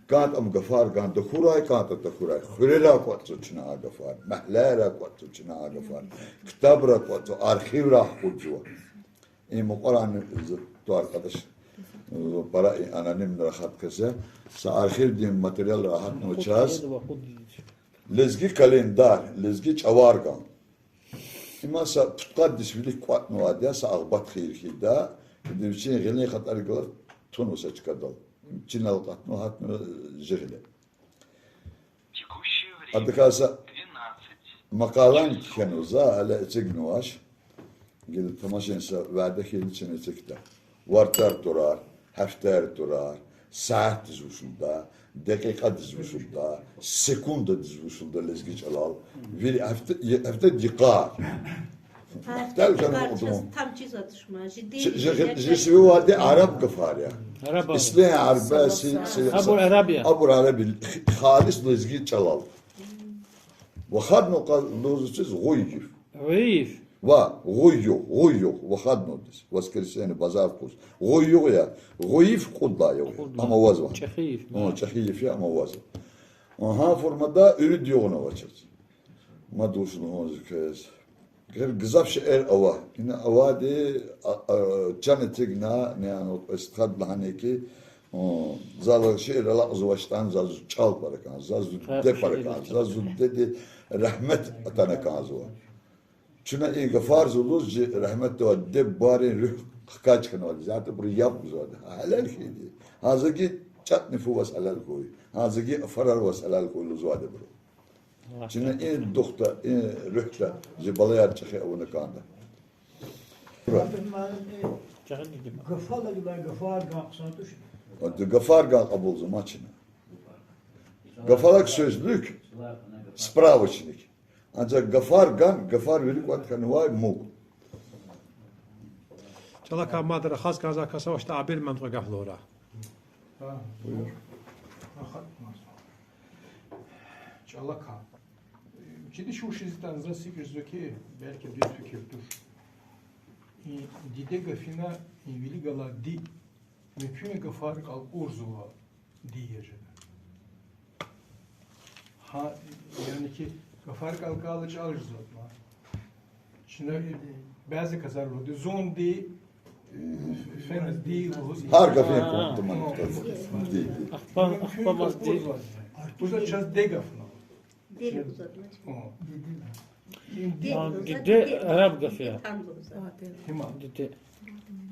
КӀантӀа ам гафар гана тахьурай, кӀантӀа тахьурай. Хуьрерай кӀватӀзава чна а гафар, магьлейрай кӀватӀзава чна а гафар. Ктабрай кӀватӀзава, архиврай хкудзава. И мукьвара, за тӀвар аркадал, э, пара и анонимный рахат каса, са архивдин материалрай гьатнава чаз. Лезги календарь, лезги чӀаварган. Има са пудкъад йис вилик кӀватӀнавайди я, са Агъбат хийир хьайида, ида вичин гъилин хатӀари галаз тунва са чкадал. Чинал акъатнава, гьатнава жи гъиле. Адакай са макъалани кхьенва за, гьеле эцигнавач. Гила тамашин са вяде хьайила чна эцигда. Варцар турар, гьафтер турар, сятдиз вуч лугьуда, декьикьадиз вуч лугьуда, секундадиз вуч лугьуда лезги чӀалал. Вири гьафте, гьафтеда йикъар. Гьафтеда йикъар чаз там чизвач ман, жи, жи сиве авайди араб гафар я. Ислен арба, абур араб я. Абур араб я, халис лезги чӀалал. Ва хаднава кьван лугьузвачиз гъуй йиф. Гъуй йиф. Ва гъуй югъ, гъуй югъ, ва хаднавадиз, воскресенье, базар къуз. Гъуй югъ я, гъуй йиф кьуд лагьай югъ я. Кьуд лагьай. Ам авазва. ЧӀехи йиф. Гьа, чӀехи йиф я, ам авазва. Гьа формада ирид югъни авач чаз. Мад вуч лугьун зи квез. Гъер гзаф шейэр ава. Ина авайди, а, а, чан эцигна, яни, стхади лагьана хьи, о, зал шиир алакьзавачтӀани, заз чӀал пара кӀанзава, заз диде пара кӀанзава, заз дидеди рагьмет атана кӀанзава. Чна и гафар зулуз жи рагьметдивай диде-бубайрин руьгь хкаж хьанвайди, исятда абуру яб гузвайди. Гьа, гьалал хьайиди. Гьа за гьи чӀатни фу ваз гьалал хьуй, гьа за гьи афарар ваз гьалал хьуй лугьузвайди абуру. Чна и духда, и руьгьда жи балаяр чӀехи авуна кӀанда. Гафалагдай гафарган хъсан туш. Гафарган кьабулзамач чна. Гафалаг — сёзлюк, справочник. Анжах гафарган, гафар вири кӀватӀ хьанвай муг. ЧӀалакай мад рахаз кӀанзавай кас авачтӀа, Абирман, тӀа гаф лугьурай. Гьа, буюр. Чалака. Чиди шуш изитан за сикӀ жезва хьи, белки дуьз фикир туш. И диде гафуна, и вилик галай ди муькуьн гафарикай кьурзава. Ди я жеда. Гьа, яни ки, гафар кӀалкӀала чӀал жезватӀа. Чна бязи касар лугьуди, зун ди, фена ди лугьуз. Гьар гафин кьван таман. Ди, ди. Ахпа, ахпа мад ди. Уза чаз де гафна. Ди лугьузва. О. Ди, ди. Ди лугьузва, диде араб гаф я. Диде. Гьима. Диде.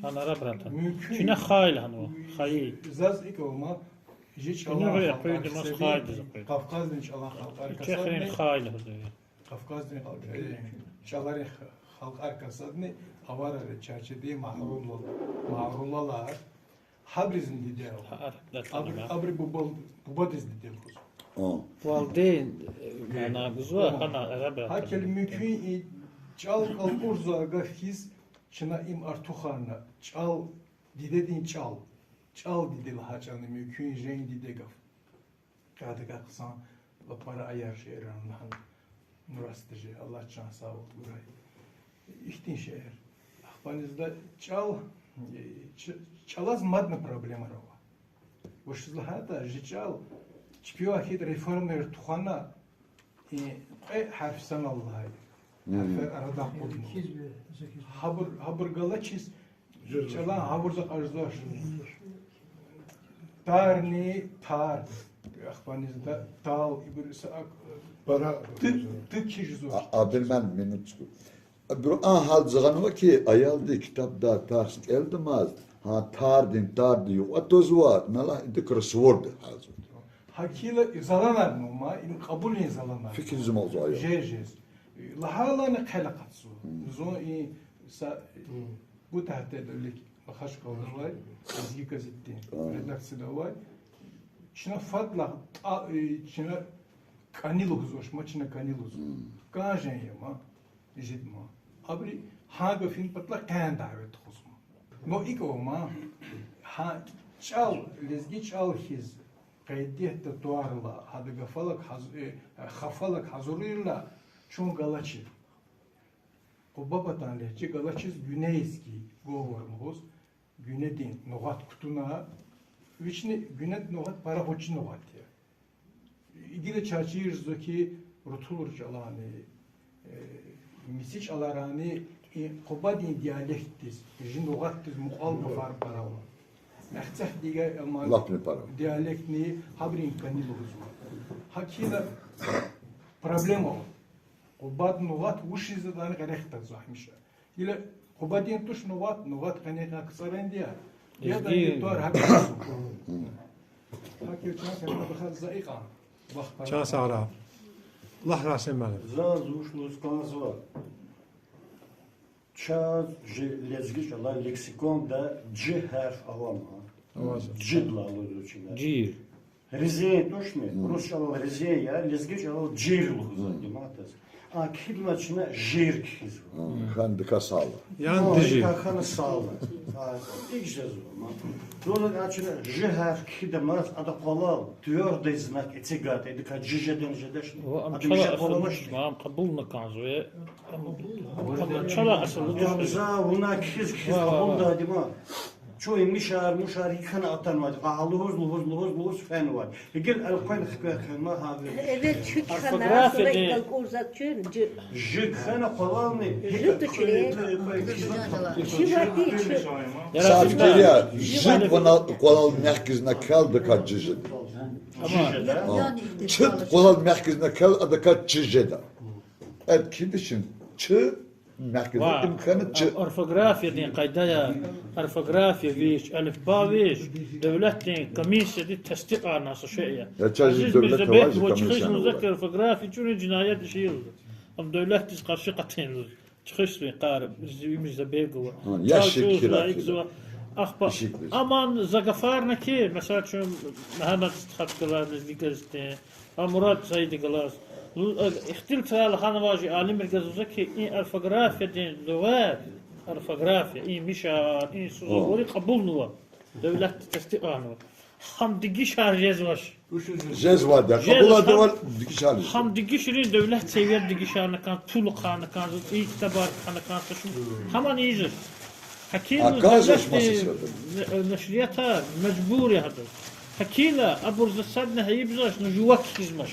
Гьана арабран тан. Мумкин. Чна хай лагьанва, хайи. Заз икӀ ама, жи чӀалан халкьар ксави, Кавказдин чӀалан халкьар ксадни, хай лагьанва. Кавказдин халкь-, э, чӀаларин х-, халкьар ксадни, аваррин чарчеди магърулал-, магърулалар, гьабурузни диде ава. Абур-, абуру бубал-, бубадиз диде лугьузва. Валидейн, э, мана гузва, гьана арабран тан. Гьа келима мумкин и чӀал кӀалкӀурзавай гаф хьиз, чна им артухарна, чӀал, дидедин чӀал. ЧӀал диде лагьай чӀални мумкин жен диде гаф. Къадагай хъсан лапара аяр шииран лагьана. Нураста жи, Аллагь чан сагъвал гурай. Ихьтин шиир. Ахпанизда чӀал, э, ч-, чӀалаз мадни проблемаяр ава. Вучиз лагьайтӀа жи чӀал чпивай хьайитӀа реформаяр тухвана, и кьве гьарф санал лагьай гьарфар арадай акъудна. Гьабур, гьабур галачиз чӀалан гъавурда кьажзавач. Тарни, тар, ахпанизда тал, ибур са ак-, пара, ты, ты кхьиз жезва. А, а, бир мен минуточку. Абуру а гьал жагъанва ки, аялди ктабда тарс кӀелдамаз, гьа тардин, тарди юкьва твазва, на лагь, ида кроссворд гьазурзава. Гьакила и заланар мума, им кьабулин заланар. Фикир зумалзава ая. Жез, жез. Лагьайла хъел акъатзава. Зун и са, бу тагьтеда вилик Махачкъалада авай, Лезги газетдин редакцияда авай. Чна фадлай, а, э, чна кӀани лугьузвач ма, чна кӀани лугьузва. КӀан жен я ма, жид ма. Абуру гьа гафин патал къен давет тухузва. Но икӀ ава ма, гьа чӀал, лезги чӀал хьиз, къайдада тӀварла, гьада гафалай гьаз-, э, хафалай гьазурирла, чун галачир. Къуба патан легьжеда галачиз гуьнейский говор лугьуз, гуьнедин нугъат кутуна, вични гуьнедин нугъат пара гъвечӀи нугъат я. Гила чаз чирзава ки, рутулрин чӀаларни, э, мици чӀаларни, и Къубадин диалектдиз, жи нугъатдиз мукьвал гафар пара ава. Эхцех диге, э, ма-, диалектни гьабурун кӀани лугьузва. Гьакила проблема ава. Къубадин нугъат вучиз ятӀани къерехдайзава гьамиша. Гила Къубадин туш нугъат, нугъат къенин кьван КцӀарандин я. Яда, и тӀвар гьакӀ. ГьакӀ я, чан сагърай, бахаз за икьван вахт пара. Чан сагърай. Лагь, Расим муаллим. Заз вуч лугьуз кӀанзава. Чаз жи лезги чӀалай лексиконда жи гьарф авама. Авазва. Жид лагьай лугьузва чна. Жир. Резень тушни, рус чӀалал резень я, лезги чӀалал жир лугьузва, диматаз. А кхьидамаз чна жир кхьизва. Хьана дика сала. Яни жи. Хьана сала. А, икӀ жезва ма. Зун а чна жи гьарф кхьидамаз, ада къвалал твёрдый знак эцигайтӀа, идакай жи жеда жедачни. Ада миже къвалал авачни. Ам кьабулна кӀанзава. Ам чалай асул. Ам за вуна кхьиз-кхьиз кьабулдайди ма. Чун и мишар, мушар гьикӀ хьана атанвайди, гьа лугьуз, лугьуз, лугьуз, лугьуз фенвай. Гила элкъвена хквехъ хьана гьа вири. Эвел чуьк хьана, орфография сона дин. КӀалкӀурза чуьн, жи. Жи хьана къвалални, жи гьикӀ тушни. Чи вади чуьк. Саф гиря, жи къвалал, къвалал мягкий знак кал, адакай жи жеда. Чи къвалал мягкий знак кал, адакай чи жеда. Эд кхьиди шин, чи мягкий знак, им хьана чи. Орфографиядин къайдаяр, орфография вич, алифба вич, девлетдин комиссияди тестикьарнавай са шей я. Я чаз Азиз девлет Мирзабекович авай комиссия чуьхуьз лугьузва ки, орфография чӀурун жинаят иша я лугьузва. Ам девлетдиз къарши къатин лугьуз. Чуьхуьз йикъар Мирзабекова. Гьа, я чаз шикир чуьхуьзва, акида. Ихьзава. Ахпа. Ишик лугьуз. Аман за гафарна ки, месела, чун Мегьамед стхадиз галаз, Лезги газетдин, а Мурад Саидиз галаз. Лу-, э, ихтилатар лагьанвай жи алимрихъ галаз лугьузва ки, и орфографиядин лугьуз, орфография, и мишар, и сузугъури кьабулнава. Девлетди тестикьарнава. Гьам дегишар жезвач. Жезвайди я, жезва, кьабулдайвал дегишар жезва. Гьам дегишрин девлет севияда дегишарна кӀан, пул ахъайна кӀан, и ктабар кхьена кӀан, са шумуд. Гьамани ийизвач. Гьакин аказ девлетди ашмасиз ятӀа. Нашриятар мажбур я гьадаз. Гьакила абур за садни гьайибзавач, ну жува кхьизмач.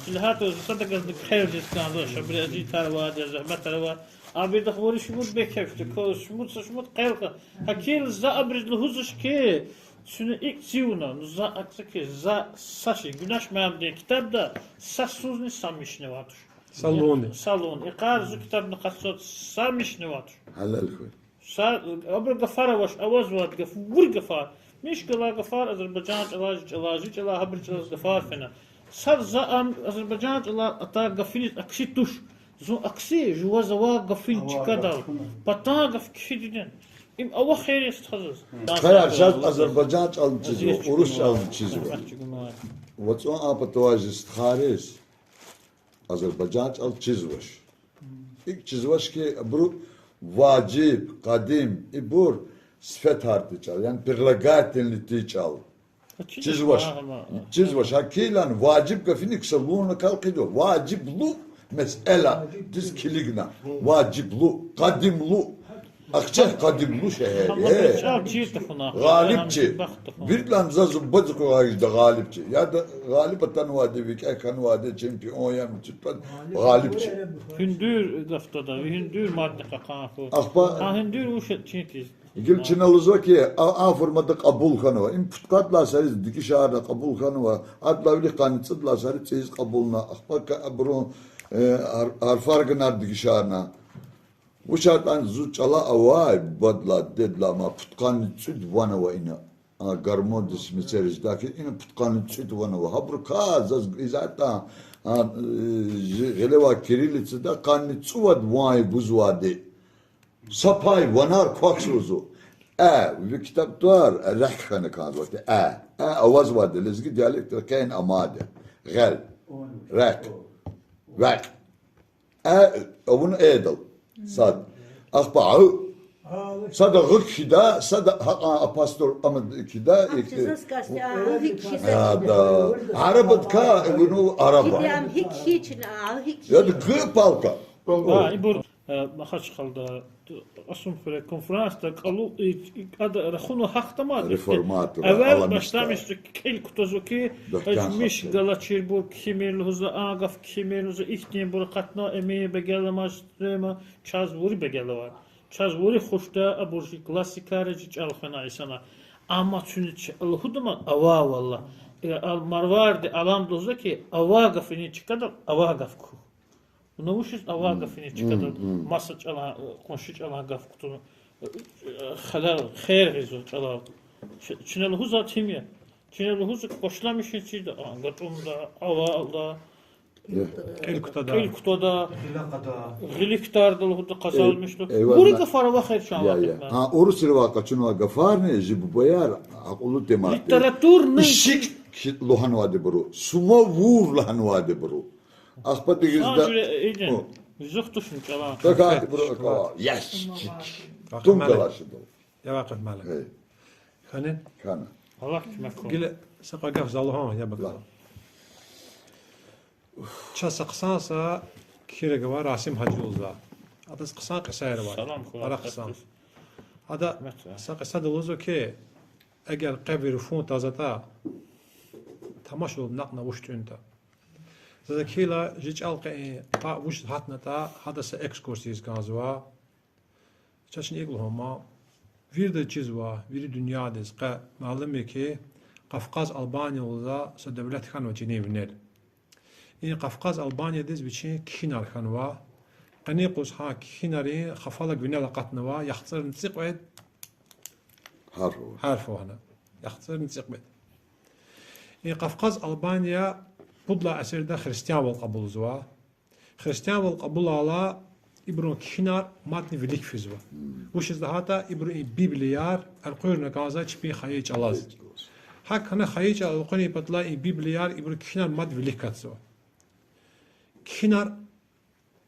Чилгьатур за садагазни хъел жез кӀанзавач, абуру азиятар авайди я, зегьметар авайди. Абурдахъ вири шумуд бекефди, ко шумуд, са шумуд хъел кьа. Гьакила за абуруз лугьузвач хьи, чуьне икӀ цивуна, ну за акӀ са хьи, за са шей, Гуьнеш Мегьамеддин китабда са сузни са мишни авайди туш. Са луни. Са луни. Икъар зи китабда къачуз са мишни авайди туш. Гьалал хьуй. Са, абуру гафар авач, авазвайди гаф, вири гафар. Мишка галай гафар азербайжан чӀалай, жи чӀалай, жи чӀалай, гьабуру чӀалаз гафар фена. Сад за ам азербайжан чӀалай атай гафуниз акси туш. Зун акси, жуваз авай гафунин чкадал патан гаф кхьидин. Им ава хер я стхадиз. Стхаяр, заз азербайжан чӀални чизва, урус чӀални чизва. ВацӀун а патавай зи стхайриз азербайжан чӀал чизвач. ИкӀ чизвач хьи, абуру важиб, къадим, ибур сифетарди чӀал, яни прилагательный тир чӀал. Чизвач. Чизвач. Гьакилан важиб гафуник са луна калкъидва. Важиблу месэла диз килигна. Важиблу, къадимлу. Ахцегь къадимлу шегьер я. Гъалибчи. Виридалай за зубади къугъайжда Гъалибчи. Яда Гъалиб атанвайди, викӀегь хьанвайди, чемпион я, мичӀи тӀвар, Гъалибчи. Гьуьндуьр гаф тада, ви гьуьндуьр мадни кьакьан хьуй. Ахпа гьуьндуьр вуч я чин тиз. Гила чна лугьузва хьи, а, а формада кьабул хьанва. Им пудкъадалай сариз дегишарна кьабул хьанва, адалай вилик къанни цӀудалай сари цӀийиз кьабулна, ахпа абурун, э, гьар-, гьарфар гана дегишарна. Вучиз лагьайтӀа зун чӀала авай, бубадилай, дедилай ма пудкъанни цӀуд ван ава ина. А, гармондиз мецериждайки, ина пудкъанни цӀуд ван ава. Гьабурукай заз гуьзятда, а, э, жи гъилевай кириллицада къанни цӀувад ван я гузвайди. Са пай ванар квахьзава зун. Э, ви китаб тӀвар, рехъ хьана кӀанзавайди. Э, э авазвайди лезги диалектдин къейн амайди. Гъел, рехъ, векь. Э, авуна эдал. Сад. Ахпа гьу. Сада гъу кхьида, сада гьакьван апостроф ама кхьида, икӀ. Арабадикай вуна араба. Яда гъу палка. Ибур, э, Махачкъалада, Кьасумхуьре конференцияда кӀалу, и, и, ада рахуна гьахьдамаз, реформатор, эвел башламишзава, кьил кутазва хьи, миш галачирбур кхьимир лугьузва, а гаф кхьимир лугьузва, ихьтинбур акъатна, Эмин бегенламаз, чаз вири бегенлавай. Чаз вири хушда, абур жи классикар я, жи чӀал хвена инсанар. Амма чуьне чи лугьудамаз авай валлагь. Э, ал Марварди алам лугьузва хьи, авай гафунин чкадал авай гаф кхьухь. Вуна вучиз авай гафунин чкадал маса чӀалан, къунши чӀалан гаф кутуна, халал, хер гъизва чӀалал. Чи-, чна лугьузвайди гьим я. Чна лугьузва хьи, башламишин чида, а, гатӀунда, авалда, кьил кутада, кьил кутада, гъилик кутада, гъилик кутада лугьуда къазанмишда. Вири гафар авахьер чан вакъитна. Гьа, урусривай къачунвай гафарни жи бубаяр акьуллу тема тир. Литературный. Ишик лугьанвайди буру, сумавур лагьанвайди буру. Ахпа дигизда. Сан жуьре, э, иден. Зух тушни чӀалан. Кака буру акала. Ящик. Тум галашидал. Я Вакъиф муаллим. Хьанин? Хьана. Аллагь куьмек хьуй. Гила са кьве гаф за лугьун, я бакӀа. Чаз са хъсан са кхьираг ава, Расим гьажи лугьузва. Адаз хъсан кьисаяр ава. Пара хъсан. Ада са кьисада лугьузва хьи, эгер къе вири фу тазатӀа, тамашвал накьна вуч тӀуьнтӀа. Заз кхьейла, жи чӀал къе и къа вуч гьатнатӀа, гьада са экскурсия ийиз кӀанзава. Чаз чна икӀ лугьун ман, виридаз чизва, вири дуьньядиз къе малум я хьи, Къафкъаз Албания лугьуз са девлет хьанва чинин винел. И Къафкъаз Албаниядиз вичин кхьинар хьанва. Къенин юкъуз гьа кхьинарин хафалаг винел акъатнава, яхцӀурни цӀикьвед гьарф ава. ЯхцӀурни цӀикьвед. И Къафкъаз Албания пуд лагьай асирда христианвал кьабулзава. Христианвал кьабулайла, ибурун кхьинар мадни вилик физва. Вучиз лагьайтӀа ибуру и Библияр элкъуьрна кӀанзавай чпин хайи чӀалаз. ГьакӀ хьана хайи чӀал элкъуьрнин паталай и Библияр ибуру кхьинар мад вилик акатзава. Кхьинар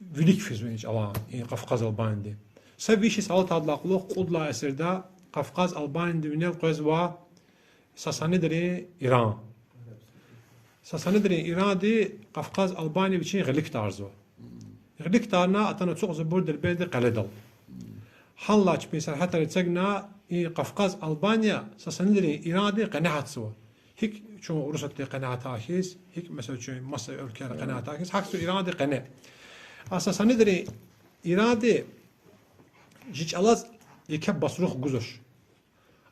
вилик физва и чӀалан, и Къафкъаз Албаниядин. Са виш йис алатайдалай кьулухъ кьуд лагьай асирда Къафкъаз Албаниядин винел къвезва Сасанидри Иран. Сасанидри Иранди Къафкъаз Албания вичин гъилик тарзава. Гъилик тарна, атана ацукьзавайбур Дербентдин къеледал. Гьанлай чпин сергьятар эцигна, и Къафкъаз Албания Сасанидри Ирандин къене гьатзава. ГьикӀ чун Урусатди къенагьатар хьиз, гьикӀ, месела, чун маса уьлквейра къенагьатар хьиз, гьакӀ чун Иранди къене. А Сасанидри Иранди жи чӀалаз еке басрух гузвач.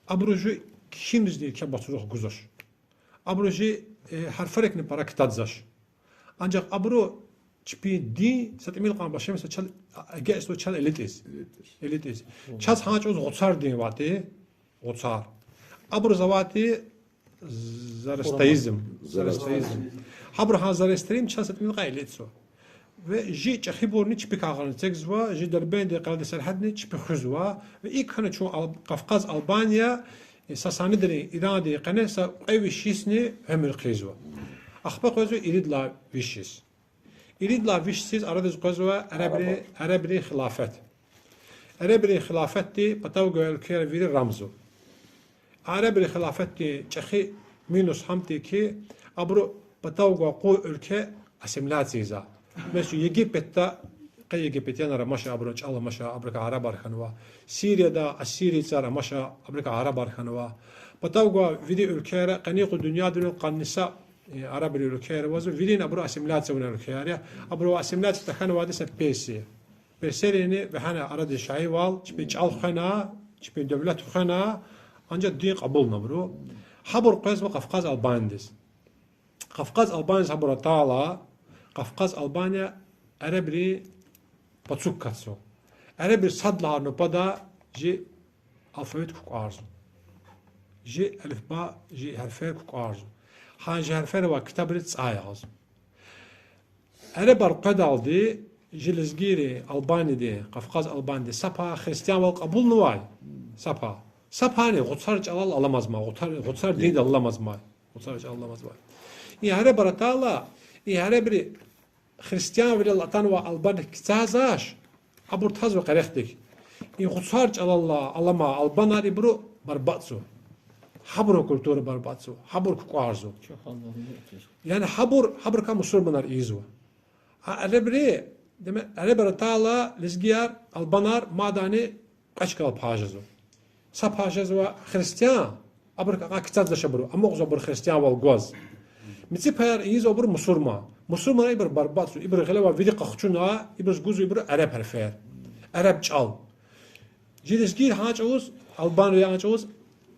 Абуру жи кхьинизни еке басрух гузвач. Абуру жи, э, гьарфарикни пара кутазвач. Анжах абуру чпин дин са тӀимил кьван башламишзава чал, а, эгечӀзава чал элитӀиз. ЭлитӀиз. Чаз гьа чӀавуз гъуцар дин авайди, гъуцар. Абуруз авайди зороастриизм. Зороастриизм. Гьабуру гьа зороастризм чаз са тӀимил кьван элитӀзава. Ва жи чӀехибурни чпикай гъана эцигзава, жи Дербентдин кьилди сергьятни чпи хуьзва. Ва икӀ хьана чун Ал-, Кавказ Албания, э, Сасанидри Иранди къене са кьве виш йисни уьмуьр хъийизва. Ахпа къвезва ирид лагьай виш йис. Ирид лагьай виш йисуз арадиз къвезва арабрин, арабрин хилафат. Арабрин хилафатди патав гвай уьлквейра вири рамзава. Арабрин хилафатдин чӀехи минус гьам тир хьи, абуру патав гвай къуй уьлкве ассимиляция ийизва. Месела, Египетда, къе Египетянар амаша, абурун чӀал амаша, абурукай арабар хьанва. Сирияда ассирийцар амаша, абурукай арабар хьанва. Патав гвай вири уьлквейра, къенин юкъуз дуьньядин къанни са, э, арабрин уьлквейра авазва, вирин абуру ассимиляция авунвай уьлквейра я, абуру ассимиляция тахьанвайди са персия. Персерини вегьена арадиз шагьивал, чпин чӀал хвена, чпин девлет хвена, анжах дин кьабулна абуру. Гьабур къвезва Кавказ Албаниядиз. Кавказ Албаниядиз гьабур атайла, Кавказ Албания арабрин пацук акатзава. Арабри сад лагьай нубатда жи алфавит кукӀварзава. Жи алифба, жи гьарфер кукӀварзава. Гьа жи гьарфер авай ктабриз цӀай ягъазва. Арабар къведалди жи лезгийри Албаниядин, Кавказ Албаниядин са пай христианвал кьабулнавай, са пай. Са пайни гъуцар чӀалал аламазмай, гъуцар, гъуцар диндал аламазмай, гъуцар чӀалал аламазмай. И арабар атайла, и арабри христианвилел атанвай албанрик кицӀайзавач, абур тазва къерехдик. И гъуцар чӀалал аламай албанар ибуру барбатӀзава. Гьабурун культура барбатӀзава, гьабур кукӀварзава. Яни гьабур, гьабурукай мусурманар ийизва. А арабри, дем-, арабар атайла лезгияр, албанар мадни кьве чкадал пай жезва. Са пай жезва христиан, абурукай кицӀадзавач абуру, амукьзава абуру христианвал гваз. Мици паяр ийизва абуру мусурман. Мусурманар ибур барбатӀзава, ибурун гъиле авай вири къахчуна, ибуруз гузва ибуру араб гьарфер, араб чӀал. Жи лезгийри гьа чӀавуз, албанри гьа чӀавуз,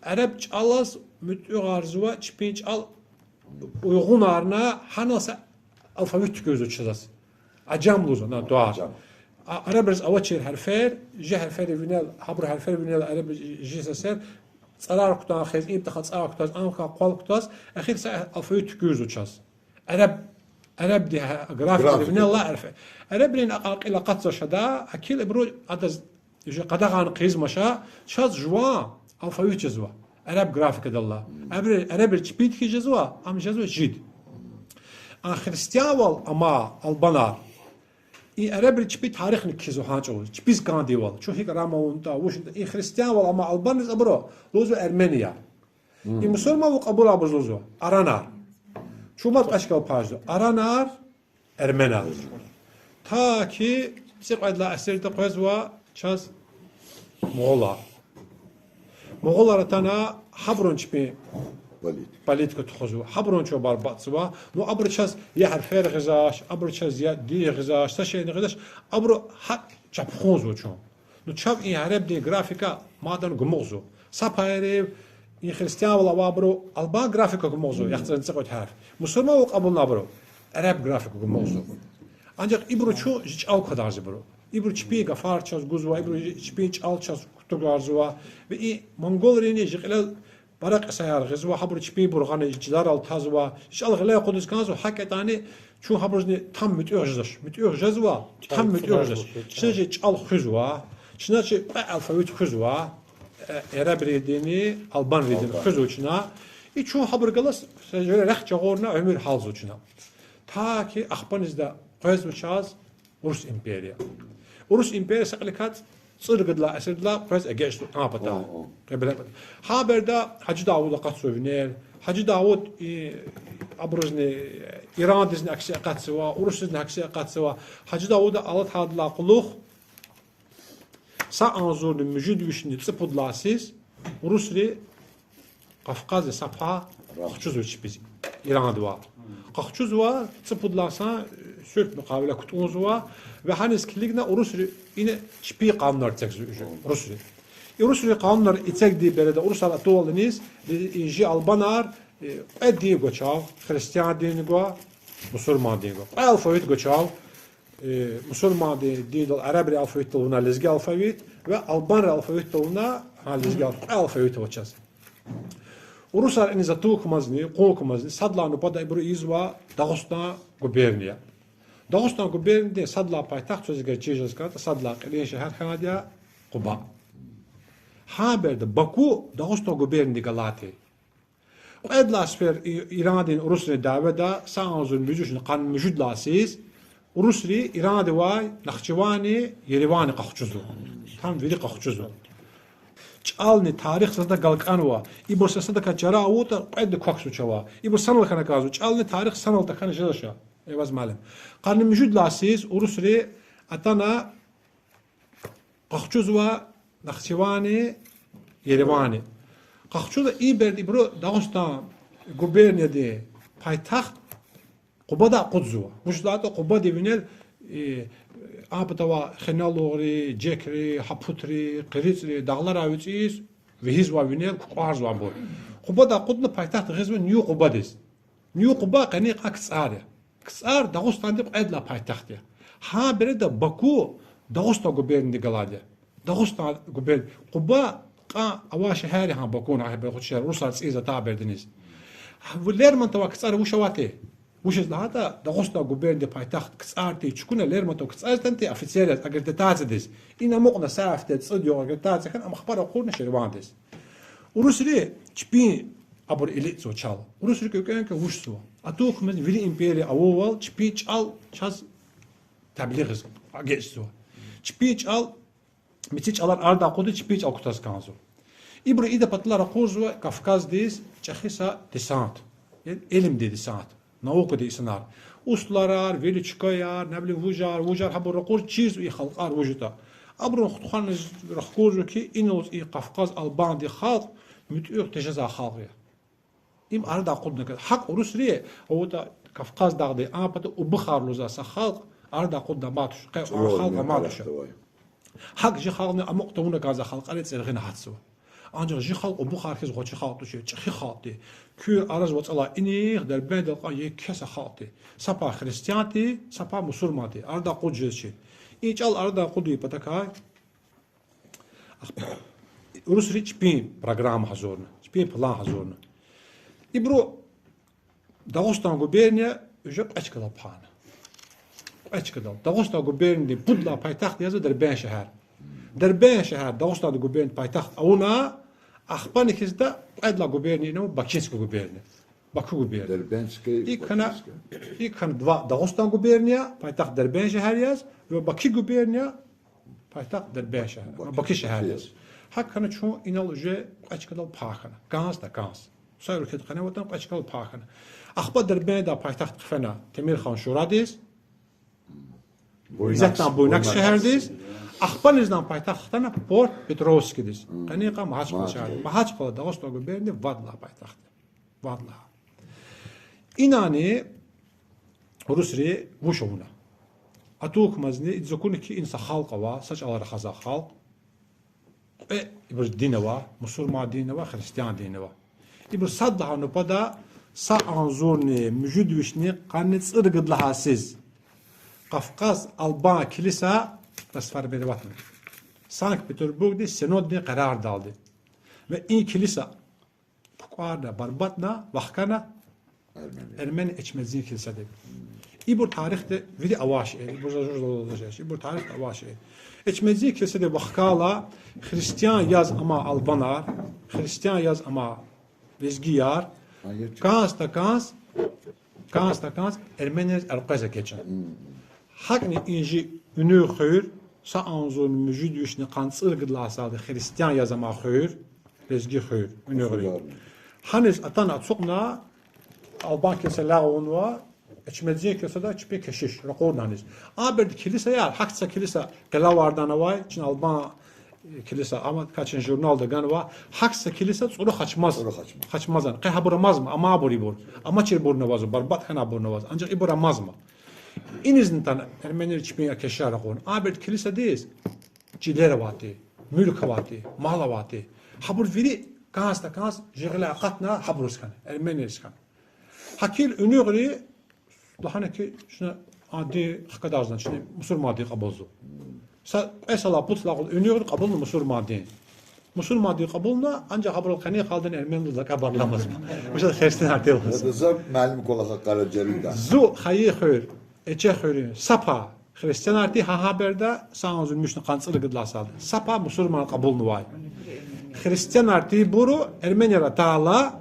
араб чӀалаз муьтӀуьгъарзава, чпин чӀал уйгъунарна, гьанал са алфавит туькӀуьрзава чаз. Ажам лугьузва на тӀвар. А, арабриз авачир гьарфер, жи гьарфер винел, гьабурун гьарфер винел арабриз жи сесер, цӀарар кутан хьиз, им тахьайтӀа цӀай кутаз, ам хьайитӀа хъвал кутаз, эхир са алфавит туькӀуьрзава чаз. Араб, арабдин графикади винел алай гьарфер. Арабрин акьван кьил акъатзавач ада, гьакӀ хьайила ибуру адаз уже къадагъа хъийизмач, чаз жуван алфавит жезва, араб графикадал алай. Арабри, арабри чпидхъ жезва, ам жезва жид. А христианвал амай албанар, и арабри чпин тарихни кхьизва гьа чӀавуз, чпиз кӀандайвал, чун гьикӀ рам авунатӀа, вуч авунатӀа, и христианвал амай албанриз абуру лугьузва эрменияр. И мусурманвал кьабулайбуруз лугьузва аранар. Чун мад кьве чкадал пай жезва: аранар, эрменар. Та ки цӀикьвед лагьай асирда къвезва чаз мугъулар. Мугъулар атана, гьабурун чпин политика тухузва, гьабурун чун барбатӀзава. Ну, абуру чаз я гьарфер гъизвач, абуру чаз я дин гъизвач, са шейни гъизвач, абуру гьакӀ чапхунзава чун. Ну, чав и арабдин графика мадни гумукьзава. Са пайрив и христианвал авайбуру албан графика гумукьзава, яхцӀурни цӀикьвед гьарф. Мусурманвал кьабулнавайбуру араб графика гумукьзава. Анжах ибуру чун жи чӀал квадарзавайбур я. Ибуру чпин гафар чаз гузва, ибуру чпин чӀал чаз кутугзава. Ва и монголрини жи кьилел пара кьисаяр гъизва, гьабуру чпинбур гъана жи чилерал тазва, жи чӀал гъиле акъудиз кӀанзава, гьакӀ ятӀани чун гьабурузни там муьтӀуьгъ жезвач, муьтӀуьгъ жезва, там муьтӀуьгъ жезвач. Чна жи чӀал хуьзва, чна чи кьве алфавит хуьзва, э, арабридини, албанридини хуьзва чна. И чун гьабурухъ галаз са жуьре рехъ жагъурна уьмуьр гьалзава чна. Та ки ахпанизда къвезва чаз Урус империя. Урус империя са кьиликай цӀуругуд лагьай асирдилай къвез эгечӀзава а пата. Къебеле пата. Гьа береда Гьажи Давуд акъатзава винел. Гьажи Давуд и абурузни, Ирандизни акси акъатзава, Урусдизни акси акъатзава. Гьажи Давуда алатайдалай кьулухъ са агъзурни муьжуьд вишни цӀипуд лагьай йисуз урусри Кавказдин са пай Къахчузва чпиз. Ирандивай къахчузва, цӀипуд лагьай йисан, э, суьрт мукъабила кутӀунзава. Ва гьаниз килигна урусри ина чпин къанунар эцигзава уже, урусри. И урусри къанунар эцигдай береда урусар атувал иниз, и, и жи албанар, э, кьве дин гвачав, христиан дин гва, мусурман дин гва. Кьве алфавит гвачав, э, мусурман дин, диндал арабрин алфавитдал авуна лезги алфавит, ва албанрин алфавитдал авуна, гьа, лезги алф-, кьве алфавит ава чаз. Урусар иниз атун кумазни, кьун кумазни, сад лагьай нубада ибуру ийизва Дагъустан губерния. Дагъустан губерниядин сад лагьай пайтахт, квез эгер чиз жез хьайитӀа, сад лагьай кьилин шегьер хьанвайди я Къуба. Гьа береда Баку Дагъустан губерниядихъ галай тир. Кьвед лагьай сефер И-, Ирандин урусрин дяведа са агъзурни муьжуьд вишни къанни муьжуьд лагьай йисуз урусри Ирандивай Нахчивани, Еревани къахчузва. Там вири къахчузва. ЧӀални тарих сада галкӀанва. Ибур са садакай чара авуртӀа, кьведни квахьзава чавай. Ибур санал хьана кӀанзава. ЧӀални тарих санал тахьана жезвач. Эваз муаллим. Къанни муьжуьд лагьай йисуз урусри атана къахчузва Нахчивани, Еревани. Къахчуда и береда ибуру Дагъустан губерниядин пайтахт Къубада акъудзава. Вучиз лагьайтӀа Къубади винел, э, а патавай хиналугъри, жекри, гьапутри, къерецӀри, дагъларай вицӀиз вегьизвай винел, кукӀварзавайбур. Къубада акъудна пайтахт гъизва Нуй Къубадиз. Нуй Къуба къенин йикъан КцӀар я. КцӀар Дагъустандин кьвед лагьай пайтахт я. Гьа береда Баку Дагъустан губерниядихъ галайди я. Дагъустан губерн-, Къуба кьван авай шегьер я гьа Бакуни, гьа береда гъуцшер, урусар цӀийиз атай берединиз. Лермонтован КцӀар вуч авай тир? Вучиз лагьайтӀа Дагъустан губерниядин пайтахт КцӀар тир чукуна Лермонтован КцӀар тир официально аккредитациядиз. Ина амукьна са гьафте, цӀуд югъ аккредитация хьана, ам ахпа ракъурна Ширвандиз. Урусри чпин абур илитзава чал. Урусри кӀвенкӀвен вучзава? Атун кумазни вири империя авурвал чпин чӀал чаз таблигъиз эгечӀзава. Чпин чӀал, мици чӀалар арадай акъудиз, чпин чӀал кутаз кӀанзава. Ибуру ида паталай ракъурзава Кавказдиз чӀехи са десант, э, илимдин десант, наукадин инсанар. Усларар, величукаяр, набли вужар, вужар, гьабур ракъур чизва и халкьар вуж ятӀа. Абурун хутахъаниз рахкурзава хьи, инал и Кавказ албандин халкь муьтӀуьгъ тежезвай халкь я. Им арадай акъудна кӀанзава. ГьакӀ урусри авуртӀа Кавказ дагъдин а пата Убухар лугьузвай са халкь арадай акъудна амай туш, къе а халкь амай туш. ГьакӀ жи халкьни амукь тавуна кӀанзавай халкьарин цӀиргъина гьатзава. Анжах жи халкь Убухар хьиз гъвечӀи халкь туш, чӀехи халкь тир. Куьр араз вацӀалай инихъ Дербентдал кьван еке са халкь тир. Са пай христиан тир, са пай мусурман тир. Арадай акъуд жезвачир. И чӀал арадай акъудун патакай урусри чпин программа гьазурна, чпин план гьазурна. Ибуру Дагъустан губерния уже кьве чкадал пхъана. Кьве чкадал. Дагъустан губерниядин пуд лагьай пайтахт язва Дербент шегьер. Дербент шегьер Дагъустан губерниядин пайтахт авуна, ахпани хьиз да кьвед лагьай губерния ина Бакинская губерния. Баку губерния. Дербентская, икӀ хьана, Бакинская. ИкӀ хьана два Дагъустан губерния, пайтахт Дербент шегьер яз, ва Баку губерния, пайтахт Дербент шегьер, Баку шегьер яз. ГьакӀ хьана чун инал уже кьве чкадал пай хьана. КӀанз-такӀанз. Са уьлкведа къене аватӀани кьве чкадал пай хьана. Ахпа Дербентдай пайтахт хъфена Темирхан Шурадиз, исятда Буйнакск шегьердиз, ахпанизни пайтахт хтана Порт-Петровскдиз. Къенин йикъан Магьачкъала шегьердиз. Магьачкъала Дагъустан губерниядин вад лагьай пайтахт я. Вад лагьай. Инани урусри вуч авуна? Атун кумазни, идаз акуна хьи, ина са халкь ава, са чӀалал рахазвай халкь. Кьве ибур дин ава, мусурман дин ава, христиан дин ава. Ибур сад лагьай нубада са агъзурни муьжуьд вишни къанни цӀерид лагьай йисуз Кавказ албан килиса расформироватьна. Санкт-Петербургдин Синоддин къарардалди. Ва и килиса пукӀварна, барбатӀна, вахкана Эрмени Эчмедзин килисадив. Ибур тарихда вири авай шейэр, ибур за жуз лугьуз жеч, ибур тарихда авай шейэр. Эчмедзин килисадив вахкайла, христиан яз амай албанар, христиан яз амай лезгияр, кӀанз-такӀанз, кӀанз-такӀанз эрменириз элкъвез эгечӀна. ГьакӀни и жи уьнуьгъ хуьр, са агъзурни муьжуьд вишни къанни цӀерид лагьай салди христиан яз амай хуьр, лезги хуьр, уьнуьгърин. Гьаниз атана ацукьна, албан килиса лягъв авунва, Эчмедзин килисада чпи кешиш ракъурна гьаниз. А береда килисаяр, гьахьтин са килиса къилавардан авай, чна албан Килиса, амма качан журналда ганва, гьакӀ са килиса цӀуру Хачмаз. ЦӀуру Хачмаз. Хачмазан. Къе гьабур амазма, амайбур ибур. Амачирбурни авазва, барбатӀ хьанайбурни аваз. Анжах ибур амазма. Инизни атана эрменри чпин кешар акъудна. А берд килисадиз чилер авайди, муьлк авайди, мал авайди. Гьабур вири кӀанз-такӀанз жи гъиляй акъатна гьабуруз хьана, эрменриз хьана. Гьакил уьнуьгъри лагьана ки, чна а дин хкадарзава, чна мусурман дин кьабулзава. Са кьве йисалай, пуд йисалай кьулухъ уьнуьгъри кьабулна мусурман дин. Мусурман дин кьабулна, анжах абурал къенин къалдани эрменлуз лакӀабар аламазма. Вучиз христианар тир лугьуз. За муаллим кӀвалах Къарачердида. Зун хайи хуьр, Эчехуьруьн са пай христианар тир гьа гьа береда, са агъзурни муьжуьд къанни цӀуругуд лагьай салда. Са пай мусурман кьабулнавай. Христианар тирбуру эрменар атайла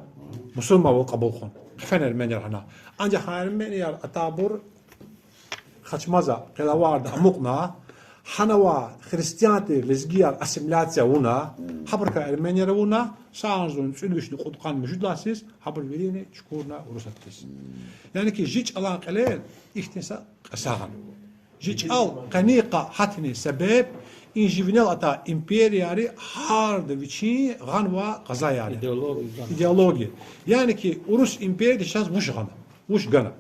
мусурманвал кьабул хьун. Хъфена эрменар гьана. Анжах гьа эрменар атайбур Хачмаза, къелеварда амукьна, гьанава христиан тир лезгияр ассимиляция авуна, гьабурукай эрменар авуна, са агъзурни кӀуьд вишни кьудкъанни муьжуьд лагьай йисуз, гьабур вирини чукурна Урусатдиз. Яни ки жи чӀалан кьилел ихьтин са кьиса гъана. Жи чӀал къенин къа гьатунин себеб, и жи винел атай империяри гьарда вичин гъанвай къазаяр я. Идеология. Идеология. Яни ки Урус империяди чаз вуч гъана, вуч гана.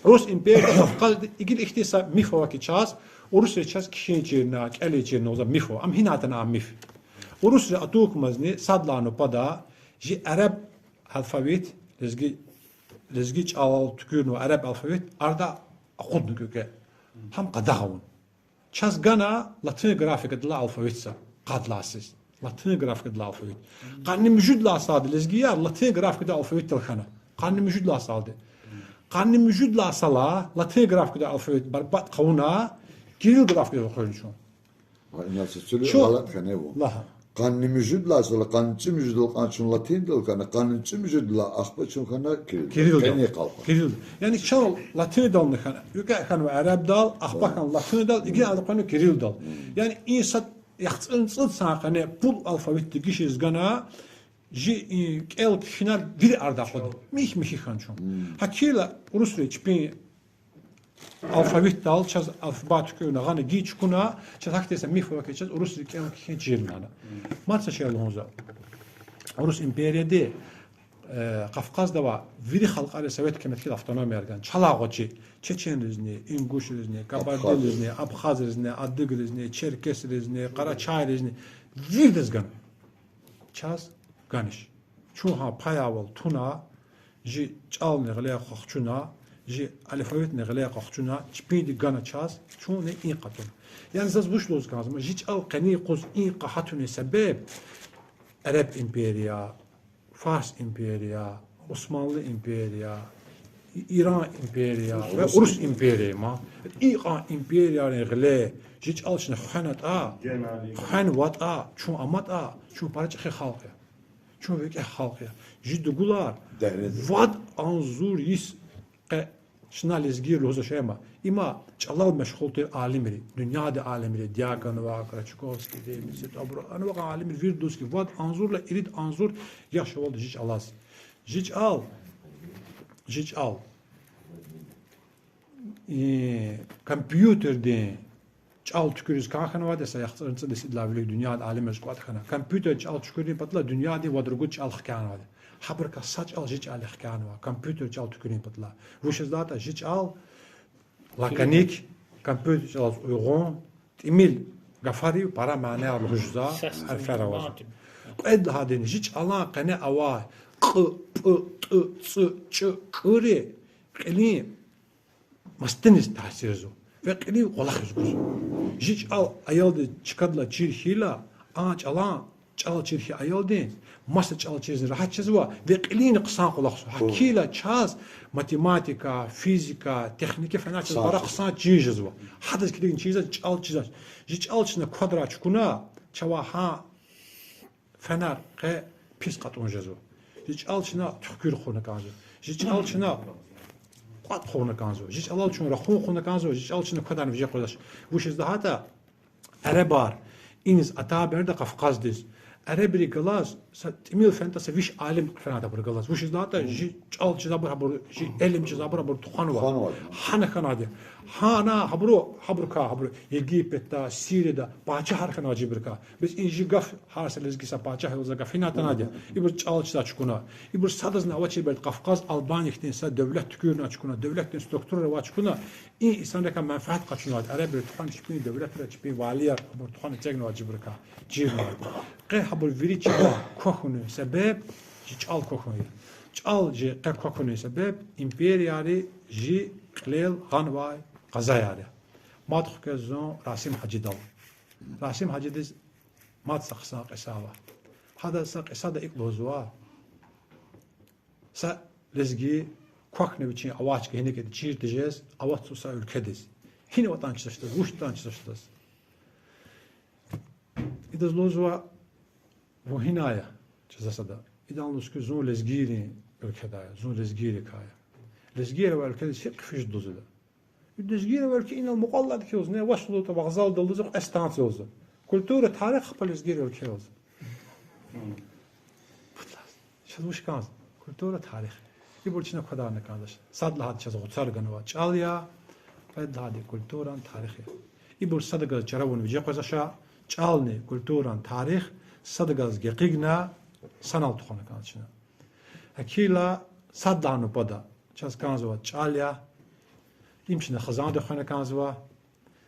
Урус империяди Кавказда, гила ихьтин са миф ава ки чаз, урусри чаз кхьин чирна, кӀелин чирна лугьуз миф ава. Ам гьина атана а миф? Урусри атун кумазни сад лагьай нубатда жи араб алфавит, лезги, лезги чӀалал туькӀуьрнавай араб алфавит арада акъудна куькӀве. Гьам къадагъа авуна. Чаз гана латин графикадилай алфавит са, къад лагьай йисуз. Латин графикадилай алфавит. Къанни муьжуьд лагьай салда лезгияр латин графикадилай алфавитдал хьана. Къанни муьжуьд лагьай салда. Къанни муьжуьд лагьай сала латин графикадилай алфавит барбатӀ хъувуна, кирилл графикадал хъувуна чун. Ва ина са цуьлуь Чу- гъалатӀ хьанва. Лагь. Къанни муьжуьд лагьай сала, къанни цӀемуьжуьдал кьван чун латиндал хьана, къанни цӀемуьжуьд лагьай ахпа чун хьана кирилл. Кириллдал. Къенин къалпа. Кирилл. Яни чал латиндални хьана, уькӀве хьанва арабдал, ахпа хьана латиндал, игит ада хьана кириллдал. Яни и са яхцӀурни цӀуд йисан къене пул алфавит дегишиз гана, жи и кӀел-кхьинар вири арада акъудна. Михьи-михьи хьана чун. Гьакила урусри чпин алфавитдал чаз алфавит туькӀуьрна гъана гьи чукуна, чаз гьахьтин са миф ава ки чаз урусри кӀел-кхьин чирна лагьана. Мад са шей лугьун за. Урус империяди, э, Кавказда авай вири халкьари совет кеметхил автономияр гана. Чалай гъвечӀи чеченризни, ингушризни, кабардинризни, абхазризни, адыгризни, черкесризни, къарачайризни, виридаз гана. Чаз ганач. Чун гьа паявал туна, жи чӀални гъиле къахчуна, жи алфавитни гъиле къахчуна, чпинди гана чаз, чунни и къатуна. Яни заз вуч лугьуз кӀанзава, жи чӀал къенин юкъуз и къа гьатунин себеб Араб империя, Фарс империя, Османлы империя, И-, Иран империя ва Урус империя ма. Икьван империярин гъиле жи чӀал чна хвенатӀа, хвенватӀа, чун аматӀа, чун пара чӀехи халкь я. Чун викӀегь халкь я. Жи дугулар вад агъзур йис къе чна лезгийри лугьузвач ама, има чӀалал машгъул тир алимри, дуьньядин алимри, Дьяконова, Крачковскийди, Мецетабуру, анва кьван алимри вири лугьуз ки вад агъзурла ирид агъзур яшавалда жи чӀалаз. Жи чӀал, жи чӀал компьютердин чӀал туькӀуьриз кӀан хьанвайди я, са яхцӀурни цӀуд йис идалай вилик дуьньядин алимриз кӀватӀ хьана. Компьютер чӀал туькӀуьрун патал дуьньядин вад-ругуд чӀал хкянавайди я. Гьабурукай са чӀал жи чӀал я хкянавай, компьютер чӀал туькӀуьрун патал. Вучиз лагьайтӀа жи чӀал лаконик, компьютер чӀалаз уйгъун, тӀимил гафарив пара мана лугьуз жезвай гьарфар аваз. Кьвед лагьайди, жи чӀалан къене авай кь, пӀ, тӀ, цӀ, чӀ, кӀри кьилин мастиниз таъсирзава ва кьилив кӀвалахиз гузва. Жи чӀал аялдиз чкадал чир хьайила, а чӀалан, чӀал чир хьайи аялдин маса чӀал чирзни регьят жезва ва кьилини хъсан кӀвалахзава. Гьакила чаз математика, физика, техника фенар чаз пара хъсан чир жезва. Гьадаз килигна чизвач, чӀал чизвач. Жи чӀал чна квадрай чукуна, чавай гьа фенар къе пис кьатӀун жезва. Жи чӀал чна туьхкуьр хъувуна кӀанзава. Жи чӀал чна кӀватӀ хъувуна кӀанзава. Жи чӀалал чун рахун хъувуна кӀанзава. Жи чӀал чна квадарни виже къвезвач. Вучиз лагьайтӀа арабар иниз атай береда Кавказдиз Эребри галаз са тӀимил фена са виш алим фенатӀа абур галаз. Вучиз лагьайтӀа жи чӀал чизвайбур гьабур, жи илим чизвайбур гьабур тухванва. Гьана хьанайди. Гьана гьабуру, гьабурукай, гьабуру Египетда, Сирияда пачагьар хьанай жибурукай. Бес и жи гаф гьар са лезги са пачагь лугьуз гаф гьинай атанайди. Ибур чӀал чизвай чукуна. Ибур садазни авачирбур Кавказ Албания хьтин са девлет туькӀуьрнай чукуна, девлетдин структураяр авай чукуна, и инсанрикай менфят къачунвайди. Эребри тухвана чпин девлетра, чпин валияр, абур тухвана эцигнавай жибурукай, чирнавайди. Къе гьабур вири чӀала квахьунин себеб жи чӀал квахьун я. ЧӀал жи къе квахьунин себеб империярин жи кьилел гъанвай къазаяр я. Мад хквез зун Расим гьажидал. Расим гьажидиз мад са хъсан кьиса ава. Гьада са кьисада икӀ лугьузва: са лезги квахьна вичин авачка гьинакӀида чир тежез, аватзава са уьлкведиз. Гьина аватӀани чизвачтӀа, вучтӀани чизвачтӀа. Идаз лугьузва: вун гьинай я? Чизвай сада. Идан лугьуз хьи, зун лезгийрин уьлкведай я, зун лезгийрикай я. Лезгияр авай уьлкведиз гьикӀ хъфиз лугьузва ида. Лезгияр авай уьлкве инал мукьвал лагьай хьиз я, ваз лугьузва, вокзалдал лугьузва, кьве станция лугьузва. Культура, тарих, ахпа лезгийрин уьлкве лугьузва. Чаз вуч кӀанзава? Культура, тарих. Ибур чна квадарна кӀанзавач. Сад лагьайди чаз гъуцар ганва чӀал я, кьвед лагьайди культурани тарих я. Ибур садагаз чара авун виже къвезвач, чӀални культурани тарих садагаз гекъигна санал тухвана кӀанзава чна. ГьакӀ хьайила сад лагьай нубатда чаз кӀанзава чӀал я, им чна хизанда хвена кӀанзава.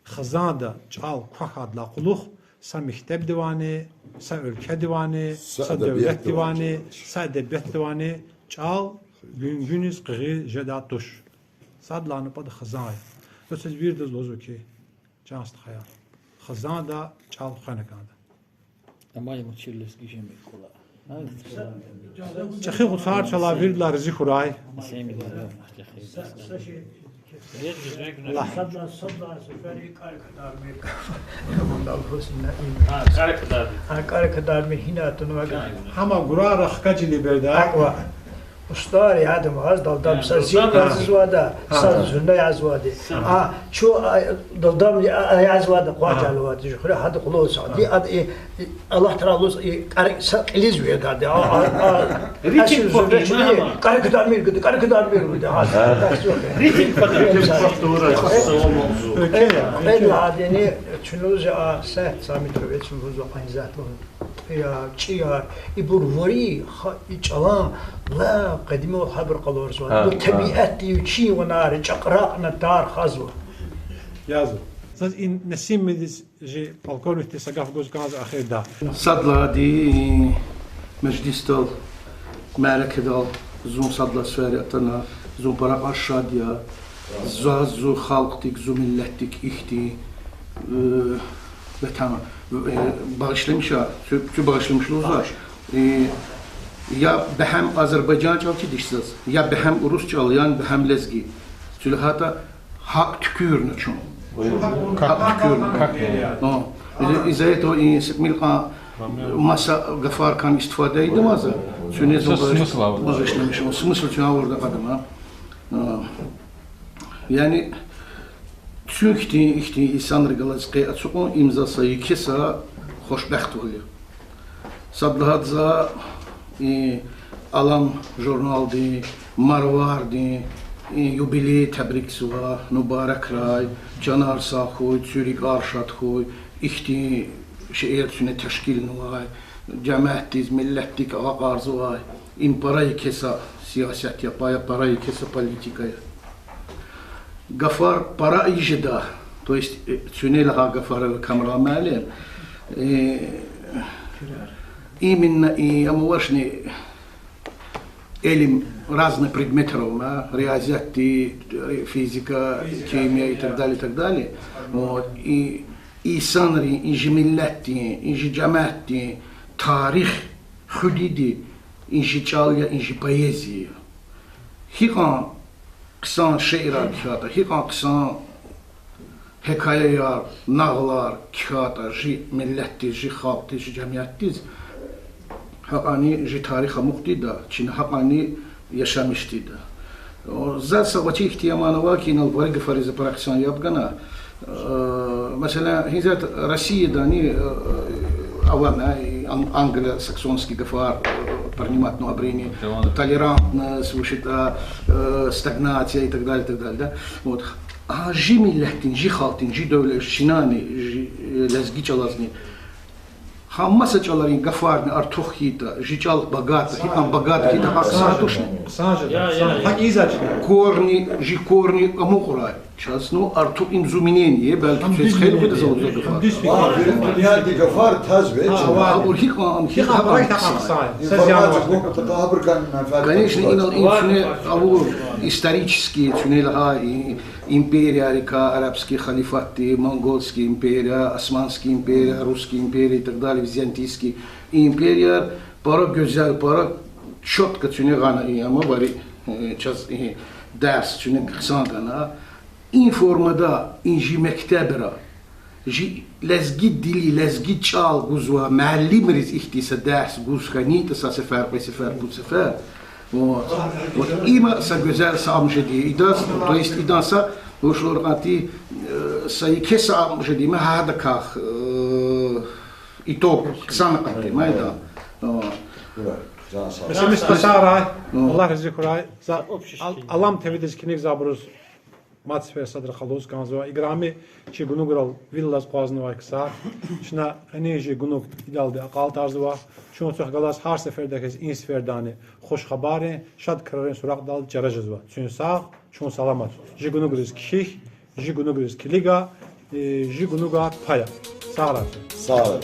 Хизанда чӀал квахьайдалай кьулухъ са мектебдивайни, са уьлкведивайни, са девлетдивайни, са эдебиятдивайни чӀал гуьнгуьниз къигъиз жедай туш. Сад лагьай нубатда хизан я. Заз виридаз лугьузва хьи, чан стхаяр, хизанда чӀал хвена кӀанда. Амай мучир лезги жемир кӀвале. ЧӀехи гъуцар чалай виридалай рази хьурай. Лагь. КӀаркадармир гьина тунвай. Гьама гурарахъ качили берда. Устар я адам, аз далдам са зирна язавайда, са зурна язавайди. А чун далдам язавайда къвачалвайди, жи хуьре гьада къуллугъ сади, ад и Аллагь Таалади лугьуз и кӀар са кьилиз вегьедади. Ритм квахьна, кӀаркадармир гуди, кӀаркадармир гуди. Ритм квахьна. Кьвед лагьайдини, чун лугьуз а Саид Самитович лугьуз, Къанизат лугьуз, кьуяр, чӀияр, ибур вири и чӀалан лап къадимвал гьабур къалурзава. Ибур тебиатдин вичин ванери чӀакьракьна тар хазва. Заз и Насимидиз жи полковникдиз са гаф гуз кӀанзава эхирда. Сад лагьайди, межлисдал, мярекатдал зун сад лагьай сефер атана, зун пара кьван шад я. Заз зи халкьдик, зи миллетдик ихьтин, э, ватан, э, багъишламиша, куь, куь багъишламиш лугьузва. Э, я бегьем азербайжан чӀал чидачтӀа заз, я бегьем урус чӀал, я бегьем лезги. Куьн лагьайтӀа, гьакӀ туькӀуьрна чун. ГьакӀ туькӀуьрна. Из-, из-за этого и са тӀимил кьван маса гафарикай истифада ийидамаз, куьне зун багъишламиш, смысл чун авурда кьадама. Яни куь хьтин ихьтин инсанрихъ галаз къе ацукьун им за са еке са хушбахтвал я. Сад лагьайди за и Алам журналдин, Марвардин и юбилей тебрикзава, мубаракрай, чанар сагъ хьуй, куь рикӀер шад хьуй, ихьтин шейэр куьне тешкилнавай, жемятдиз, миллетдик агакьарзавай, им пара еке са сиясат я, пая пара еке са политика я. Гафар пара ийиз жеда, то есть, э, куьне лагьай гафар, Камран муаллим, э, именно и, амма авачни илим, разный предметар ава, риязиятди, э, физика, химия и так далее, и так далее. Вот. И инсанрин, и жи миллетдин, и жи жемятдин тарих хуьдиди и жи чӀал я, и жи поэзия я. Гьикьван хъсан шиирар кхьейтӀа, гьикьван хъсан гьикаяяр, нагъвалар кхьейтӀа жи миллетдиз, жи халкьдиз, жи жемятдиз, гьакьванни жи тарих амукьдайда, чна гьакьванни яшамиш тийида. О, за са гъвечӀи ихьтин ама ава хьи, инал вири гафариз за пара хъсан яб гана. Э, месела, гьизат Россиядани, э, Ава, э, ан-, англосаксонский гафар, э, принимать, ну, абурни, толерантность, вообще-то, э, стагнация и так далее, и так далее, да. Вот. А жи миллетдин, жи халкьдин, жи девлетдин, жи нани, жи, э, лезги чӀалазни гьа маса чӀаларин гафарни артух хьайитӀа, жи чӀал богат, гьикьван богат хьайитӀа, гьакӀ хъсан тушни. Корни, жи корни амукьрай. Чаз, ну, артух им зун мнение я, белки квез хъел къведа за лугьудай гафар. Ва вири дуьньядин гафар таз ве, абур гьикьван, гьикьван проект хъсан я. Информация, гьабурукай менфят. Конечно, инал и куьне авур исторически, куьне лагьай и империярикай, арабский халифатди, монгольский империя, Османский империя, Русский империя и так далее, византийский империяр, пара гуьзел, пара чётко куьне гъана и, амма вири, э, чаз и дарс куьне хъсан гана. И формада и жи мектебра жи лезги дили, лезги чӀал гузвай муаллимриз ихьтин са дарс гуз хьанайтӀа са сефер, кьве сефер, пуд сефер. Вот. Вот има са гуьзел са ам жеди идаз, то есть идан са, вуч лугьуртӀа, э, са еке са ам жеди има гьадакай, э, итог, хъсан акъатда има идан. О. Бес им сагърай, Аллагь рази хьурай. За Алам ТВ-диз килигзавайбуруз мад сефер садра къалуриз кӀанзава. Играми чи гунуграл вил алаз акъвазнавай ксар, чна къенин жи гунуг идалди акьалтӀарзава. Чун цвехъ галаз гьар сеферда хьиз и сефердани хуш хабаррин, шад крарин суракьдалди чара жезва. Чун сагъ, чун саламат. Жи гунугриз кхьихь, жи гунугриз килига, э, жи гунугар квай. Сагърай. Сагърай.